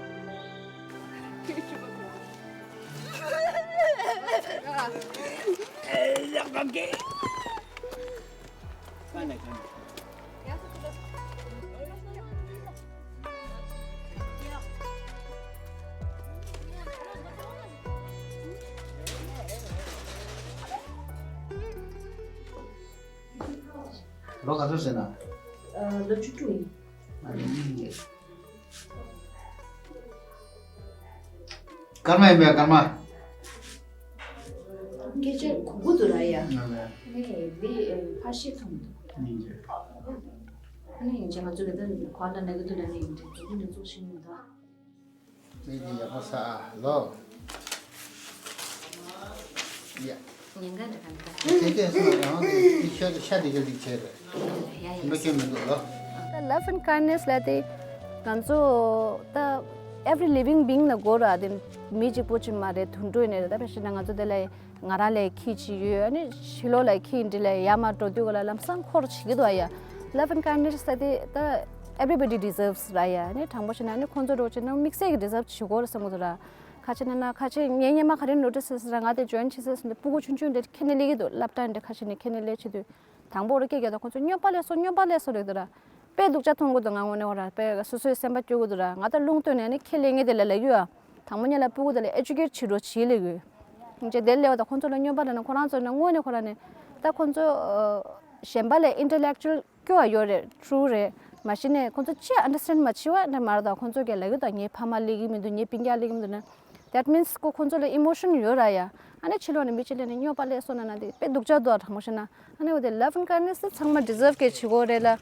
ལོ་ག་ཚོད་ཟིན་ན། ལོ་བཅུ་དྲུག་ཡིན། ཨ་ནི། སྐར་མ་ཡིན་པས་སྐར་མ། སྐད་ཆ་གོ་གི་འདུག་ར་ཡ། ང་ལ། ནས་འདི་ཕ་ཤི་ཐུང་འདུག་ཡིན་གྱི། ཨ་ནི་ཡིན་གྱི་ང་ཚོ་ལ་ད་གོ་ལ་ན་གི་འདུག་ལ་ནི་ཡིན་གྱི་འཛུགས་ཀྱི་འདུག་འཛུགས་ཤིང་ཡོད་ད། མི་འདི་ཡག་པོ་ས་ཨ་ལོ། ཡ། ཉེན་ཁ་འདྲ་གང་འདྲ། དེ་དེ་སོང་རང་དེ་ཤ་དེ་ཤ་དེ་ག་ལིག་བྱས་རེད། ཡ་ཡ། མི་སྐྱོན་མི་འདུག་ལོ། ད་Love and Kindness ལ་དེ་ང་ཚོ་ད་every living being ལ་དགོས་ར། དེ་མི་གཅིག་པོ་གཅིག་མ་རེད། དུད་འགྲོ་ཡིན་ནའི་རེད། ད་དཔེ་བཞག་ན་ང་ཚོ་དེ་ལ་ང་རང་ལ་ཁྱི་གཅིག་ཡོད། ཨ་ནི་ཕྱི་ལོགས་ལ་ཁྱི་འདི་ལ་ཡར་མར་འགྲོ་དུས་ག་ལ་ལམ་སང་འཁོར་བྱེད་ཀྱི་འདུག་ཨ་ཡ། Love and Kindness ལ་དེ་ད་everybody deserves ར་ཡ། ཨ་ནི་དྲང་པོ་བཤད་ན་ཨ་ནི་ཁོང་ཚོ་འགྲོ་བྱེད་ན་དམིགས་བསལ་གྱི་deserve བྱེད་དགོས་རེད་བསམ་གྱི་འདུག་ར། ཁ་ཆེ་ན་ན་ཁ་ཆེ་ངའི་སྔོན་མ་ག་རེ་notice བྱས་ཟེར་ན། ང་དེ་join བྱས་ཟེར་ཟེར་ནས་སྤུ་གུ་ཆུང་ཆུང་དེ་ཁྱེར་ནས་སླེབས་ཀྱི་འདུག་སློབ་གྲྭ་འདི་ཁ་ཆེ་ནས་ཁྱེར་ནས་སླེབས་བྱེད་དུས། དང་པོ་རུ་སྐད་རྒྱག་དུས་ཁོང་ཚོ་སྨྱོན་པ་སླེབས་སོང་། སྨྱོན་པ་སླེབས་སོང་ལབ་ཀྱི་འདུག་ར། དཔེ་སྡུག་ཅག་མཐོང་གི་འདུག་ང་དངོས་གནས་ཁོ་ར་དཔེ་སོ་སོའི་སེམས་པ་སྐྱོ་གི་འདུག་ར། ང་ད་རླུང་བཏོན་ནས་ནི་ཁྱེར་སླེབས་མཁན་དེ་ལ་ལབ་ཀྱི་ཡོད། དང་པོ་ཉིད་ལ་སྤུ་གུ་དེ་ལ་educate བྱེད་རོགས་བྱེད་ལབ་ཀྱི་ཡོད། ཅེས་དེ་སླེབས་པ་དང་ཁོང་ཚོ་ལ་སྨྱོན་པ་ལབ་ན་ཁོ་རང་ཚོ་ནི་དངོས་གནས་ཁོ་རང་ནི། ད་ཁོང་ཚོ་ཨ་གཞན་པ་ལས་intellectual སྐྱོ་བ་ཡོད་རེད། true རེད། མ་གཞི་ནས་ཁོང་ཚོ་ཅི་understand མ་བྱེད་པ་འདྲ་མ་རེད། ད་ཁོང་ཚོ་གིས་ལབ་ཀྱི་འདུག་ངའི་ཕ་མ་སླེབས་ཀྱི་མི་འདུག་ངའི་སྤུན་ཀྱག་སླེབས་ཀྱི་མི་འདུག་ན། That means ཁོ་ཁོང་ཚོ་ལ་emotion ཡོད་ར་ཡ། ཨ་ནི་ཕྱི་ལོགས་ནས་མི་གཅིག་སླེབས་ནས་སྨྱོ་པ་སླེབས་སོང་ན་ན་དེ་དཔེ་སྡུག་ཅག་འདུག་ཨ། དྲང་མོ་བཤད་ན་ཨ་ནི་འོ་དེ་love and kindness དེ་ཚང་མ་deserve གི་བྱེད་དགོས་རེད་ལ།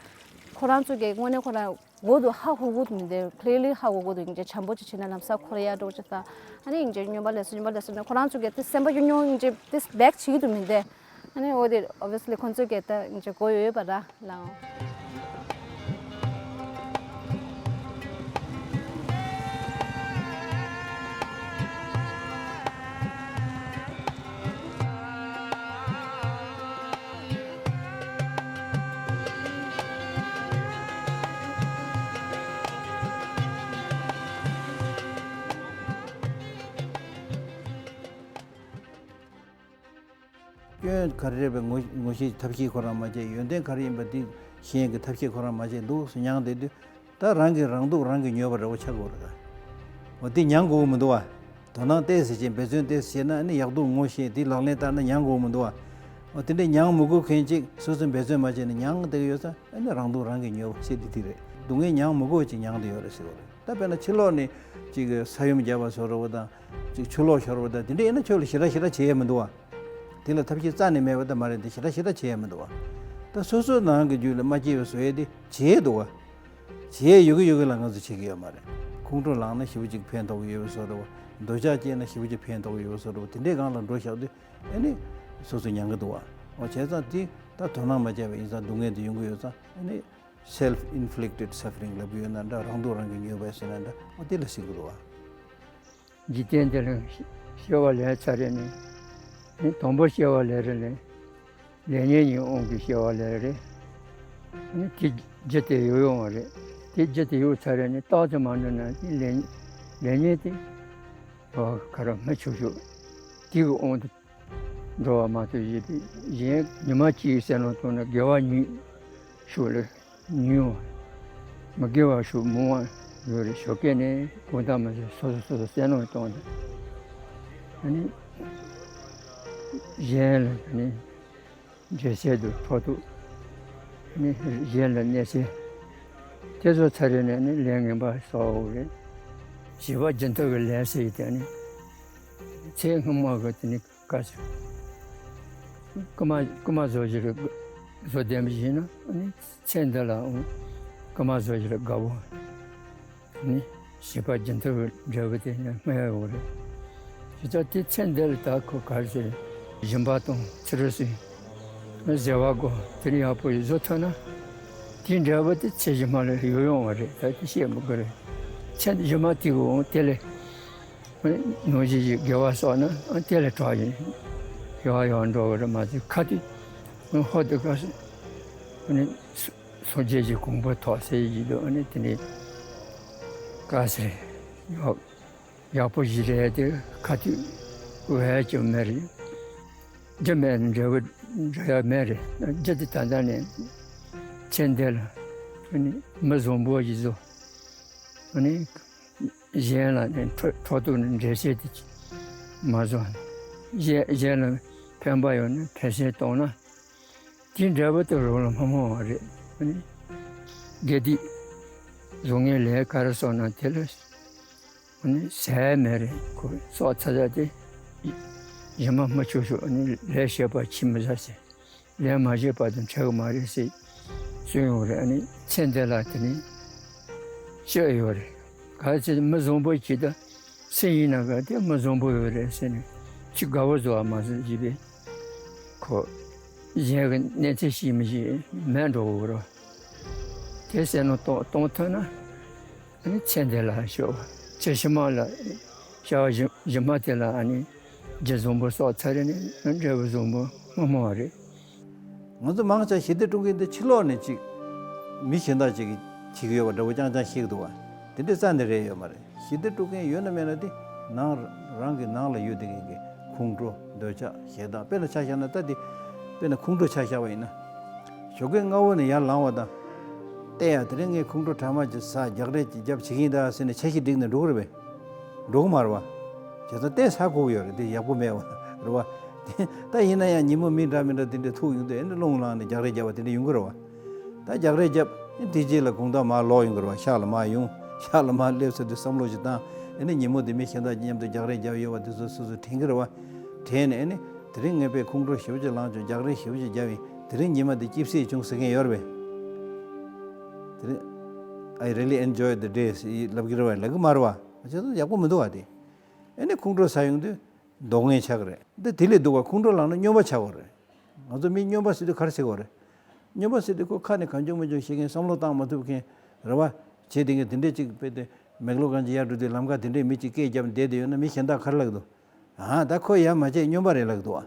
ཁོ་རང་ཚོ་གི་དངོས་གནས་ཁོ་རང་གོ་འདུག་ཧ་གོ་གི་འདུག་མི་འདུག clearly ཧ་གོ་གི་འདུག་ཡིན་གྱི་འཇམ་པོ་ཅིག་བྱས་ན་ལམ་སང་ཁོ་ར་ཡ་འགྲོ་ཅིག་ད། ཨ་ནི་ཡིན་གྱི་སྨྱོན་པ་ལས་སུ་སྨྱོན་པ་ལས་སུ་ནས་ཁོ་རང་ཚོ་གི་དེ་སེམས་པ་གཡོ་སྨྱོ་ཡིན་གྱི་དེ་back བྱེད་ཀྱི་འདུག་མི་འདུག་ཨ་ནི་འོ་དེ་obviously ཁོང་ཚོ་གི་ད་ཡིན་གྱི་གོ་ཡོད་ཡོད་པ་ར་ལའང་། སྐྱོན་ག་རེ་རེད་པའི་ངོ་ངོ་ཤེས་ཐབས་ཤེས་ཁོ་རང་མ་བྱས། ཡོན་ཏན་ག་རེ་ཡིན་པ་འདི་ཤེས་ཡོན་གྱི་ཐབས་ཤེས་ཁོ་རང་མ་བྱས་འདུག་སེ་མྱངས་བསྡད་དུས། ད་རང་གིས་རང་སྡུག་རང་གིས་ཉོས་པ་འདྲ་བོ་ཆགས་ཀྱི་ཡོད་རེད་ད། འོ་དེ་མྱང་དགོས་ཀྱི་མི་འདུག་བ། དོ་སྣང་ཏོག་ཙམ་བྱས། འབད་བརྩོན་ཏོག་ཙམ་བྱས་ན་ཨ་ནི་ཡག་སྡུག་ངོ་ཤེས། དེ་ལག་ལེན་བསྟར་ན་མྱང་དགོས་ཀྱི་མི་འདུག་བ། འོ་དེ་འདྲས་མྱང་མི་དགོས་མཁན་ཅིག་སོ་སོས་འབད་བརྩོན་མ་བྱས་ནས་མྱང་བསྡད་ཀྱི་ཡོད་ཙང་ཨ་ནི་རང་སྡུག་རང་གིས་ཉོས་པ་ཟེར་དེ་དེ་རེད། སྡུག་བསྔལ་མྱང་མི་དགོས་ཅིག་མྱང་བསྡད་ཡོད་རེད་ཟེར་བ་རེད། ད་དཔེར་ན་ཕྱི་ལོགས་ནས་ཅིག་ས་ཡོམ་བརྒྱབ་པ་བཟོ་འདྲ་བོ་དང་། ཅིག་ཆུ་ལོག་ཤོར་བ་དང་དེ་འདྲས་ཡིན་ན་ཁྱོད་ལ་ཞེ་དྲག་ཞེ་དྲག་བྱེད་ཡས་མི་འདུག་བ། དེ་ལ་ཐབས་ཤེས་རྩ་ནས་མེད་པ་ད་མ་རེད་དེ། ཞེ་དྲག་ཞེ་དྲག་བྱེད་ཡས་མི་འདུག་བ། ད་སོ་སོའི་ནང་གི་རྒྱུད་ལ་མ་སྐྱེས་པའི་བཟོ་ཡས་དེ་བྱེད་ཡས་འདུག་བ། བྱེད་ཡས་ཡོད་གི་ཡོད་གི་ལ་ང་ཚོ་བྱེད་ཀྱི་ཡོད་མ་རེད། ཁོང་ཁྲོ་ལངས་ན་ཞེ་པོ་ཅིག་ཕན་ཐོགས་ཀྱི་ཡོད་པའི་བཟོ་འདྲ་བོ། འདོད་ཆགས་སྐྱེས་ན་ཞེ་པོ་ཅིག་ཕན་ཐོགས་ཀྱི་ཡོད་པའི་བཟོ་འདྲ་བོ། དེ་འདྲའི་སྒང་ལ་འགྲོ་བཞག་དུས་ཨ་ནི་སོ་སོ་མྱང་གི་འདུག་བ། འོ་བྱས་ཙང་དེ་ད་དོ་སྣང་མ་བྱས་པ་ཡིན་ཙང་སྡུག་བསྔལ་དེ་ཡོང་གི་ཡོད་ཙང་ཨ་ནི་self inflicted suffering ལབ་ཀྱི་ཡོད་ན་འདྲ། རང་སྡུག་རང་གིས་ཉོས་པ་ཟེར་ན་འདྲ། འོ་དེ་ལ་ཟེར་གི་འདུག་བ། འཇིག་རྟེན་འདི་ལ་སྐྱེ་བ་ལེན་ཚར་རེ་ནས། ནི་དང་པོ་སྐྱེ་བ་ལེན་རེ་ནས། ལས་ཉོན་གྱི་དབང་གིས་སྐྱེ་བ་ལེན་རེ། ནི་དེ་རྒྱུ་དེ་ཡོད་ཡོང་བ་རེད། དེ་རྒྱུ་དེ་ཡོད་ཚར་རེ་ནས་རྟག་ཏུ་མ་འགྲོ་ན་ནི་ལས་ལས་ཉོན་དེ་ག་ར་མི་ཆོག་ཆོག་དེ་གི་དབང་དུ་འགྲོ་བ་མ་གཏོགས། གཞན་གཞན་ཉི་མ་གཅིག་གི་བསམ་བློ་བཏང་ན་དགེ་བ་ཉུང་ཤོས་ལ། ཉུང་བ། མི་དགེ་བ་ཤུགས་མང་བ་ཡོད་རེད། ཞོགས་ཀས་ནས་དགོང་དག་མ་ཟིན་སོ་སོ་སོ་སོ་བསམ་བློ་གཏོང་དང་། ཨ་ནི་གཞན་ལ་ནི་འདྲེ་བྱེད་དུ་ཕོག་ཐུག་ནི་གཞན་ལ་གནོད་བྱེད། དེ་ཚོ་ཚར་རེ་ནས་ནི་ལས་ངན་པ་གསོག་འོང་རེད། བྱིས་པ་སྦྱིན་བདག་གི་ལས་ཟེར་དེ་ནི་ཚེ་སྔོན་མ་གི་དེ་ནི། བཀའ་ཟེར། རྐུ་མ་རྐུ་མ་བཟོ་བཞིན་རེད། བཟོ་བདེན་པ་ཞིག་ན་ཨ་ནི་ཚེ་འདི་ལའང་རྐུ་མ་བཟོ་བཞིན་རེད། དགའ་པོ་ནི་བྱིས་པ་སྦྱིན་བདག་གི་འབྲས་བུ་དེ་ནི་སྨྲ་ཡ་ཡོད་རེད། ཇི་ལྟར་དེ་ཚེ་འདི་ལ་ད་ཁོ་ག་རེ་ཟེར། སྦྱིན་པ་དང་ཚུལ་ཁྲིམས་སྲུང་། བཟོད་པ་དགོས། དེ་ནི་ཡག་པོ་ཞིག་བཟོ་ཐུབ་ན། དེའི་འབྲས་བུ་དེ་ཚེ་ཕྱི་མ་ལ་ཡོང་ཡོང་བ་རེད། ད་དེ་བཤད་མི་དགོས་རེད། ཚེ་ཕྱི་མ་དེ་འོང་དེ་ལས། ནང་བཞིན་གྱི་དགེ་བ་བསགས་ན་དེ་ལས་དྲག་ཡིན། ཡག་ཡག་འགྲོ་བ་རེད་མ་ཟད། ཁ་ཐུག་ཧོ་དུ་དཀའ་སོ། སངས་རྒྱས་ཀྱི་གོ་འཕང་ཐོབ་ཟེར་གྱི་འདུག་ཨ་ནི་དེ་ནི་དཀའ་ཟེར། ཡག་ཡག་པོ་ཞིག་རེད་དེ། ཁ་ཐུག་བས་ཀྱང་མེད་རེད། རྒྱུ་མེད་ན་འབྲས་བུ་འགྲོ་ཡ་མེད་རེད། རྒྱུ་དེ་ད་ལྟ་ནས་ཚེ་འདི་ལ་ཨ་ནི་མི་བཟང་པོ་ཞིག་བཟོ། ཨ་ནི། གཞན་ལ་ནི་ཕྲོ་ཕྲོགས་ཐུབ་ནས་འགྲེལ་བཤད་དེ་མ་བཟོ། གཞན་གཞན་ལ་ཕན་པ་ཡོད་ན་ཕན་སེམས་གཏོང་ན། དེའི་འབྲས་བུ་དེ་རང་ལ་མི་སྨོ་བ་རེད། ཨ་ནི་དགེ་སྡིག་བཟང་ངན་ལས་ག་རེ་བསགས་ན་དེ་ལ་ཨ་ནི་ཟད་མེད་རེད། ཁོ་བསགས་ཚར་ཚར་དེ་གཞན་མ་མི་ཆོག་ཆོག་ཨ་ནི་ལས་བྱེད་པ་ཕྱིར་མི་ཟ་ཟེར། ལས་མ་བྱས་པ་དང་འཕྲད་གི་མ་རེད་ཟེར་གསུངས་ཡོད་རེད། ཨ་ནི་ཚེ་འདི་ལ་དེ་ནི་སྤྱོད་ཡོད་རེད། ག་ཚོད་མི་བཟང་པོ་ཅིག་དང་སུ་ཡིན་ན་ག་དེ་མི་བཟང་པོ་ཡོད་རེད་ཟེར་ནས་ཅིག་དགའ་བོ་བཟོ་བ་མ་ཟད་ཅིག་པས་ཁོ་གཞན་གྱི་གནས་ཚུལ་ཤེས་མི་ཤེས་མེད་འགྲོ་གི་རེད། དེ་བསམ་བློ་གཏོང་གཏོང་ཐུབ་ན། ཨ་ནི་ཚེ་འདི་ལ་ཤོག་ཚེ་ཕྱི་མ་ལ་བྱ་བ་གཞི་གཞི་མ་དེ་ལ་ཨ་ནི་རྒྱུ་བཟང་པོ་བསགས་ཚར་རེ་ནས་འབྲས་བུ་བཟང་པོ་མི་སྨོ་བ་རེད། ང་ཚོ་མང་ཆེ་ཞི་བདེ་དཀྲུག་མཁན་དེ་ཕྱི་ལོགས་ནས་ཅིག་མི་གཞན་དག་ཅིག་གིས་བྱེད་ཀྱི་ཡོད་པ་འདྲ་བོ་རྐྱང་རྐྱང་ཤེས་ཀྱི་འདུག་བ། དེ་འདྲའི་རྩ་ནས་རེད་ཡོད་མ་རེད། ཞི་བདེ་དཀྲུག་མཁན་ཡོད་ན་མེད་ན་དེ་ནང་རང་གི་ནང་ལ་ཡོད་བསྡད་མཁན་གྱི་ཁོང་ཁྲོ། འདོད་ཆགས། ཞེ་སྡང་། དཔེར་ན་ཆ་བཞག་ན་ད་དེ་དཔེར་ན་ཁོང་ཁྲོ་ཆ་བཞག་པ་ཡིན་ན། ཞོགས་ཀས་སྔ་བོ་ནས་ཡར་ལངས་པ་དང་། བལྟས་ཡ་དེ་རིང་ངས་ཁོང་ཁྲོ་གྲང་མོ་ཅིག་ཟ། རྒྱག་རེས་ཅིག་རྒྱབ། བྱེད་ཀྱིན་གདའ་ཟེར་ནས་འཆར་གཞི་བསྒྲིགས་ནས་འགྲོ་གི་རེད་པས། འགྲོ་གི་མ་རེད་པ། བྱས་ཙང་བལྟས་ཚར་དགོས་ཀྱི་ཡོད་རེད། དེ་ཡག་པོ་མེད་པ་རེད་པ། དེ་ད་ཡིན་ན་ཡང་ཉིན་མོ་མི་འདྲ་མི་འདྲ་དེ་འདྲའི་ཐུག་ཡོང་དུས་ཨེ་ནི་རླུང་ལངས་ནས་རྒྱག་རེས་རྒྱབ་པ་དེ་འདྲ་ཡོང་གི་རེད་པ། ད་རྒྱག་རེས་རྒྱབ། ཨེ་དེ་རྗེས་ལ་དགོང་དག་མར་ལོག་ཡོང་གི་རེད་པ། ཤག་ལ་མར་ཡོང་། ཤག་ལ་མར་སླེབས་ཚར་དུས་བསམ་བློ་ཞིག་བཏང་། དེ་ནས་ཉིན་མོ་དེ་མི་གཞན་དག་མཉམ་དུ་རྒྱག་རེས་བརྒྱབ་ཡོད་པ་དེ་ཚོ་སོ་སོས་དྲན་གྱི་རེད་བ། དྲན་ནས་ཨ་ནི་དེ་རིང་ངས་དཔེ་ཁོང་ཁྲོ་ཞེ་པོ་ཅིག་ལངས་བྱུང་རྒྱག་རེས་ཞེ་པོ་ཅིག་བརྒྱབ་ཡིན། དེ་རིང་ཉི་མ་འདི་སྐྱིད་སེ་བྱུང་ཟེར་མཁན་ཡོད་རེད་པས། དེ་རིང་I really enjoyed the day ལབ་ཀྱི་རེད་བ། ལབ་ཀྱི་མ་རེད་བ། བྱས་ཙང་ཡག་པོ་མི་འདུག་བ་དེ། ཨ་ནི་ཁོང་ཁྲོ་ཟ་ཡོང་དུས། མདོག་ངན་ཆགས་ཀྱི་རེད། འདི་དེ་ལས་སྡུག་པ། ཁོང་ཁྲོ་ལངས་ན་སྨྱོན་པ་ཆགས་ཀྱི་རེད། ང་ཚོ་མི་སྨྱོན་པ་ཟེར་དུས་ག་རེ་ཟེར་དགོས་རེད། སྨྱོན་པ་ཟེར་དུས་ཁོ་ཁ་ནས་གང་བྱུང་མང་བྱུང་བཤད་མཁན། བསམ་བློ་བཏང་མ་ཐུབ་མཁན་རེད་བ། བྱས་དེ་ངས་དེ་འདྲས་ཅིག་དཔེ་དེ་མེག་ལོ་གང་ཅིག་ཡར་འགྲོ་དུས་ལམ་ཁ་དེ་འདྲས་མི་གཅིག་སྐད་བརྒྱབ་བསྡད་དེ་ཡོད་ན། མི་གཞན་དག་ག་རེ་ལབ་འདུག་ཨ། ད་ཁོ་ཡར་མ་བྱས་སྨྱོན་པ་རེད་ལབ་འདུག་ཨ།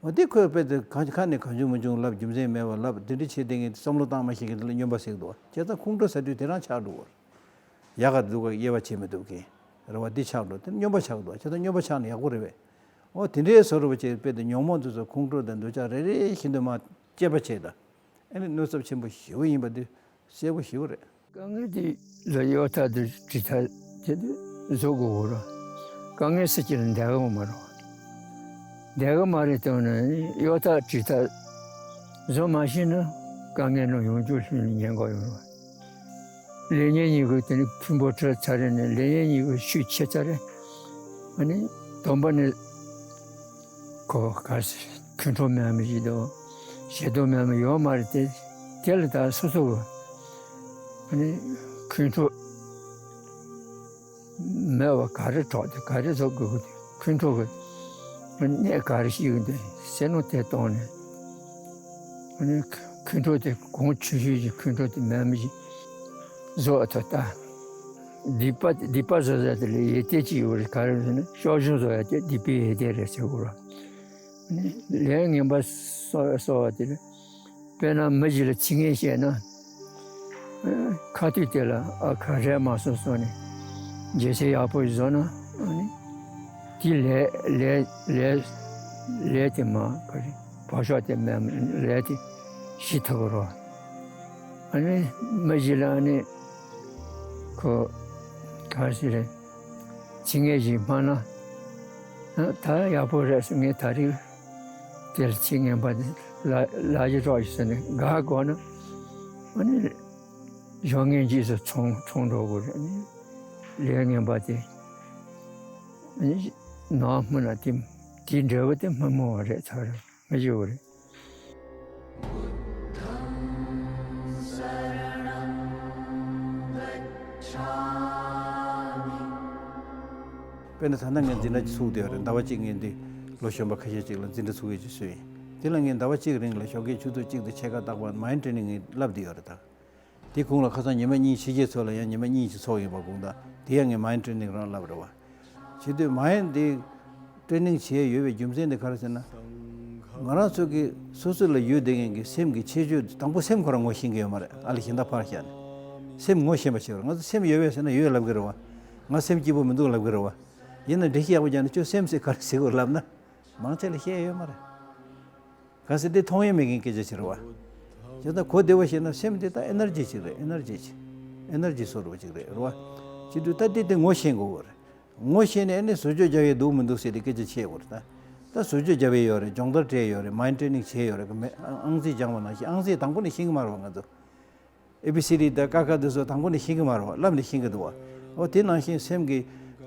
འོ་དེ་ཁོས་དཔེ་དེ་གང་ཁ་ནས་གང་བྱུང་མང་བྱུང་ལབ། རྒྱུ་མཚན་མེད་པ་ལབ། དེ་འདྲས་བྱས་དེ་ངས་བསམ་བློ་བཏང་མ་ཤེས་མཁན་དེ་ལ་སྨྱོན་པ་ཟེར་འདུག་ཨ། བྱས་ཙང་ཁོང་ཁྲོ་ཟ་དུས་དེ་རང་ཆགས་འགྲོ་གི་རེད། ཡག་ག་འདུག་ག་དབྱེ་བ་ཕྱེ་མི་ཐུབ་མཁན་རེད་བ། འདི་ཆགས་འགྲོ། དེ་སྨྱོན་པ་ཆགས་འདུག་བྱས་ཙང་སྨྱོན་པ་ཆགས་ན་ཡག་པོ་རེད་པས། འོ་དེ་འདྲའི་བཟོ་འདྲ་བ་ཅིག་དཔེ་དེ་ཉོན་མོངས་དེ་ཚོ་ཁོང་ཁྲོ་དང་འདོད་ཆགས་རེ་རེ་བཞིན་དུ་མར་དཔྱད་པ་བྱས་ད། ཨ་ནི་གནོད་ཚབས་ཆེན་པོ་ཞེ་པོ་ཡིན་པ་འདི་གསལ་པོ་ཞེ་པོ་རེད། དཀའ་ངལ་དེ་ལ་གཡོལ་ཐབས་དང་འབྲལ་ཐབས་དེ་དུས་བཟོ་དགོས་གོ་ར། དཀའ་ངལ་ཟེར་གྱི་ལ་འདས་ག་མ་རེད། འདས་ག་མ་རེད་བཏང་ན་གཡོལ་ཐབས་འབྲལ་ཐབས་བཟོ་མ་ཤེས་ན་དཀའ་ངལ་རྣམས་ཡོང་རྒྱུ་ལྷུན་ལ་ཉེན་ཁ་ཡོང་ར། ལས་ངན་གཉིས་ཀྱི་དེ་ནི་ཕུང་པོ་བྲལ་ཚར་རེ་ནས། ལས་ངན་གཉིས་ཀྱི་ཤུགས་ཆད་ཚར་རེ། ཨ་ནི་སྡོམ་པ་ནི་ཁོ་ག་རེ་ཟེར། ཁོང་ཁྲོ་མེད་མི་ཞིག་དང་ཞེ་སྡང་མེད་མི་ཡོད་མ་རེད་དེ། དེ་ལ་ད་སོ་སོ་གི་ཨ་ནི་ཁོང་ཁྲོ་མེད་པ་ག་རེ་གྲོགས་དེ་ག་རེ་བཟོ་དགོས་ཀྱི་དེ། ཁོང་ཁྲོ་གི་གནས་ག་རེ་ཤེས་ཀྱི་འདུག་ཟེར་ནོ་དེ་གཏོང་ནས། ཨ་ནི་ཁོང་ཁྲོ་དེ་གོང་ཆུང་ཤོས་ཀྱི་ཁོང་ཁྲོ་དེ་མེད་མི་ཞིག་བཟོ་ཐུབ་ད། སྡིག་པ་སྡིག་པ་བཟོ་ཡ་དེ་ལ་ཡོན་ཏན་ཅིག་ཡོད་རེད། ག་རེ་ཟེར་ན་སྐྱབས་སྦྱོང་བཟོ་ཡ་དེ་སྡིག་པའི་ཡོན་ཏན་རེད་ཟེར་གོ་ར། ལས་ངན་པ་གསོག་གསོག་པ་དེ་ལ། དཔེར་ན་མི་ཞིག་ལ་ཚིག་ངན་བཤད་ན། ཁ་ཐུག་དེ་ལ་ཨ་ཁ་རས་མ་སོང་སོང་ནས་རྒྱལ་སྲས་ཡག་པོ་ཞིག་བཟོ་ན། ཨ་ནི་དེ་ལས་ལས་ལས་ལས་དེ་མ་ག་རེ་བག་ཆགས་དེ་མེད་ལས་དེ་ཞི་ཐུབ་རོགས། ཨ་ནི་མི་ཞིག་ལ་ཨ་ནི་ཁོ་ག་རེ་ཟེར་རེད། ཚིག་ངན་ཞིག་སྨྲ་ན། ཨ་ད་ཡག་པོ་རེད་ཟེར། ངས་ད་རེས་དེར་ཚིག་ངན་པ་འདི་ལ་ལ་ཞིག་རོགས་ཞིག་ཟེར་ནས་དགའ་དགོས་ན། ཨ་ནི་གཞོན་ངན་རྗེས་སུ་ཚོང་ཚོང་འགྲོ་དགོས་རེད། ཨ་ནི་ལས་ངན་པ་དེ་ཨ་ནི་ནང་སྨིན་ན་དེ་དེའི་འབྲས་བུ་དེ་སྨིན་མོ་བ་རེད། ཚར་རེད། མི་ཞུ་བ་རེད། དཔེར་ན་ད་ལྟ་ངས་འཛིན་གྲྭ་ཚུགས་བསྡད་ཡོད་རེད། ཟླ་བ་གཅིག་ངས་འདི་ལོ་གཞོན་པ་ཁ་ཤས་ཅིག་ལ་འཛིན་གྲྭ་ཚུགས་ཡས་ཀྱི་སྲོལ་ཡིན། དེ་ལ་ངས་ཟླ་བ་གཅིག་རིང་ལ་ཞོགས་ཀས་ཆུ་ཚོད་གཅིག་དང་ཕྱེད་ཀ་རྟག་པར་མའིན་ཌ་ཊྲེ་ནིང་ངས་བསླབ་བསྡད་ཡོད་རེད་ད། དེ་གུང་ལ་ཁ་སང་ཉི་མ་གཉིས་ཕྱི་རྒྱལ་ཚོ་ལ་ཡང་ཉི་མ་གཉིས་ཅིག་ཚོགས་ཡོད་པ་གུང་དང་། དེ་ཡང་ངས་མའིན་ཌ་ཊྲེ་ནིང་རང་བསླབ་རེད་བ། བྱེད་དུས་མའིན་ཌ་དེ་ཊྲེ་ནིང་བྱེད་ཡས་ཡོད་པའི་རྒྱུ་མཚན་དེ་ག་རེ་ཟེར་ན། ང་རང་ཚོ་གི་སོ་སོ་ལ་ཡོད་བསྡད་མཁན་གྱི་སེམས་ཀྱི་ཁྱད་ཆོས་དང་པོ་སེམས་ཁོ་རང་ངོ་ཤེས་ཀྱི་ཡོད་མ་རེད། ཨ་ལ་གཞན་དག་ཕར་བཞག་ནས་སེམས་ངོ་ཤེས་པ་བྱེད་པ་རེད། ང་ཚོ་སེམས་ཡོད་པས་ཟེར་ན་ཡོད་ལབ་ཀྱི་རེད་བ། ང་སེམས་སྐྱིད་པོ་མི་འདུག་ལབ་ཀྱི་རེད་བ། ཡིན་ན་འགྲེལ་བཤད་ཡག་པོ་རྒྱག་ན་ཁྱོད་སེམས་ཟེར་ག་རེ་ཟེར་དགོས་ལབ་ན། མང་ཆེ་ལ་བཤད་ཡོད་མ་རེད། གལ་སྲིད་དེ་མཐོང་ཡས་མེད་མཁན་སྐད་ཆ་ཅིག་རེད་བ། བྱས་ཙང་གོ་བདེ་བོ་བཤད་ན་སེམས་དེ་ད་ཨེ་ནར་ཇི་ཅིག་རེད། ཨེ་ནར་ཇི་ཅིག་ཨེ་ནར་ཇི་སོ་རུ་བ་ཅིག་རེད་རེད་བ། བྱེད་དུས་ད་དེ་དེ་ངོ་ཤེས་དགོས་བ་རེད། ངོ་ཤེས་ནས་ཨ་ནི་བཟོ་བཅོས་རྒྱག་ཡས་འདུག་མི་འདུག་ཟེར་ཏེ་སྐད་ཆ་བཤད་དགོས་རེད་ད། ད་བཟོ་བཅོས་རྒྱབ་ཡས་ཡོད་རེད། སྦྱོང་བརྡར་སྤྲད་ཡོད་རེད། མའིན་ཌ་ཊྲེ་ནིང་བྱས་ཡོད་རེད། ཨང་རྩིས་སྦྱངས་པ་ནང་བཞིན། ཨང་རྩིས་དང་པོ་ནས་ཤེས་ཀྱི་མ་རེད་བ་ང་ཚོ། ཨེ་བི་སི་ཌི་དང་ཀ་ཁ་དེ་ཚོ་དང་པོ་ནས་ཤེས་ཀྱི་མ་རེད་བ། བསླབ་ནས་ཤེས་ཀྱི་འདུག་བ། འོ་དེ་ནང་བཞིན་སེམས་ཀྱི་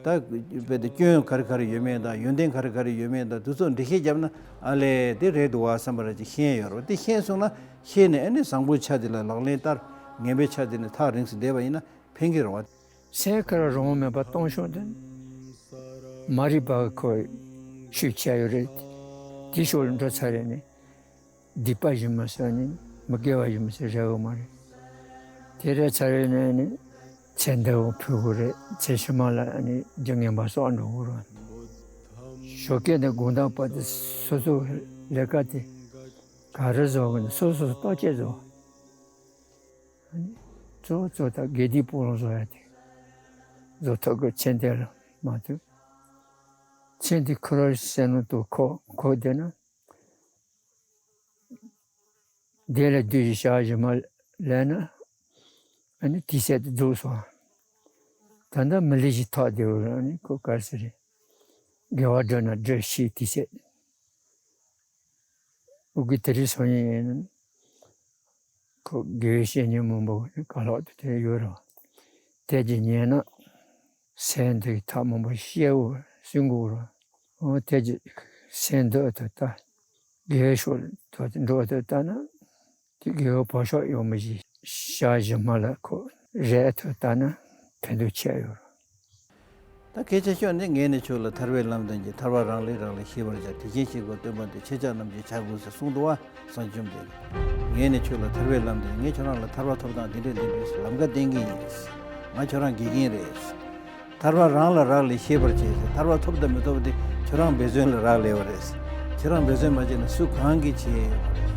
ད་རྦད་དེ་སྐྱོན་ག་རེ་ག་རེ་ཡོད་མེད་དང་། ཡོན་ཏན་ག་རེ་ག་རེ་ཡོད་མེད་དང་། དེ་ཚོ་འགྲེལ་བཤད་བརྒྱབ་ན་ཨ་ལས་དེ་རེད་འདུག་བ་བསམ་པ་ར་ཅིག་ཤེས་ཡོད་རེད་བ། དེ་ཤེས་སོང་ན་ཤེས་ནས་ཨ་ནི་བཟང་པོའི་ཆ་དེ་ལ་ལག་ལེན་བསྟར། ངན་པའི་ཆ་དེ་ནས་ཐག་རིང་སེ་བསྡད་པ་ཡིན་ན་ཕན་གྱི་རེད་བ། སེམས་ཁ་ར་རང་དབང་མེད་པ་གཏོང་ཕྱོགས་དེ་མ་རིག་པ་ཁོ་ཤུགས་ཆེ་ཡོད་རེད། དེ་ཕྱོགས་ལ་འགྲོ་ཚར་རེད་ནས། སྡིག་པ་ཞིག་མ་བསགས་ནས་མི་དགེ་བ་ཞིག་མ་བསགས་རེ་བ་མ་རེད། དེ་རེད་ཚར་རེ་ནས་ནི་ཚེ་འདི་བ་ཕུད་དགོས་རེད། ཚེ་ཕྱི་མ་ལ་ནི་རྒྱུ་ངན་པ་གསོག་འགྲོ་དགོས་རེད། ཞོགས་ཀས་ནས་དགོང་དག་བར་དུ་སོ་སོ་ལས་ཀ་དེ་ག་རེ་བཟོ་དགོས་ན་སོ་སོ་བརྟག་དཔྱད་བཟོ། ཨ་ནི་གཙོ་བོ་གཙོ་དག་དགེ་སྡིག་སྤོང་ལོ་བཟོ་ཡ་དེ་བཟོ་ཐུབ་དགོས། ཚེ་འདི་ལ་མ་ཐུབ། ཚེ་འདི་ཁོ་རང་བསོད་ནམས་དུ་ཁོ་ཁོ་བསྡད་ན། དེ་ལ་བདུད་ཀྱི་ཞག་བཞི་མ་ལས་ན། ཨ་ནི་དེ་ཚེ་དེ་རྫོགས་སོང་། ད་ལྟ་མི་ལུས་ཤིག་ཐོག་དེ་བོ་ཨ་ནི་ཁོ་ག་རེ་ཟེར་རེད། དགེ་བ་བསྒྲུབ་ན་བསྒྲུབས་ཤིག་དེ་ཚེ། འུ་གི་དེ་རིང་སང་ཉིན་ཡིན་ན། ཁོ་དགེ་བའི་བཤེས་གཉེན་མང་པོ་ག་ལོག་ཏུ་དེ་ཡོད་རེད། དེ་ཀྱི་ཉན་ན། སེམས་འདི་ཐག་མང་པོ་བཤད་འོ་གསུང་གོ་ར། འོ་དེ་གི་སེམས་འདི་ཐོག་ད་རྒས་ཤོས་ཐོག་འགྲོ་ཐོག་ལྟ་ན། དེ་རྒས་པོ་ཤོས་ཡོད་མི་ཞིག་ཤ་ཞི་མ་ལ་ཁོ་རེ་ཐོག་ལྟ་ན་ཕན་ཐོགས་ཆེ་ཡོད་ར། ད་སྐད་ཆ་ཤོད་ནས་ངས་ནི་ཁྱོད་ལ་ཐར་པའི་ལམ་སྟོན་གྱི་ཐར་པ་རང་ལས་རང་ལ་ཤེས་པར་བྱ། དེ་བཞིན་གཤེགས་པ་སྟོན་པ་འདི་ཁྱེད་ཅག་རྣམས་ཀྱིས་བྱ་དགོས་ཟེར་གསུངས་འདུག་བ། སངས་རྒྱས་བཅོམ་ལྡན་འདས། ངས་ནི་ཁྱོད་ལ་ཐར་པའི་ལམ་སྟོན། ངས་ཁྱོད་རང་ལ་ཐར་པ་ཐོབ་སྟངས་འདི་འདྲས་འདི་འདྲས་ལམ་ཁ་བསྟན་གྱི་ཡིན། ང་ཁྱོད་རང་དགེ་རྒན་རེད། ཐར་པ་རང་ལ་རག་ལས་ཤེས་པར་བྱེད་ཟེར། ཐར་པ་ཐོབ་དང་མི་ཐོབ་དེ་ཁྱོད་རང་འབད་བརྩོན་ལ་རག་ལས་པ་རེད། ཁྱོད་རང་འབད་བརྩོན་མ་བྱས་ན་སུ་གང་གིས་བྱེད།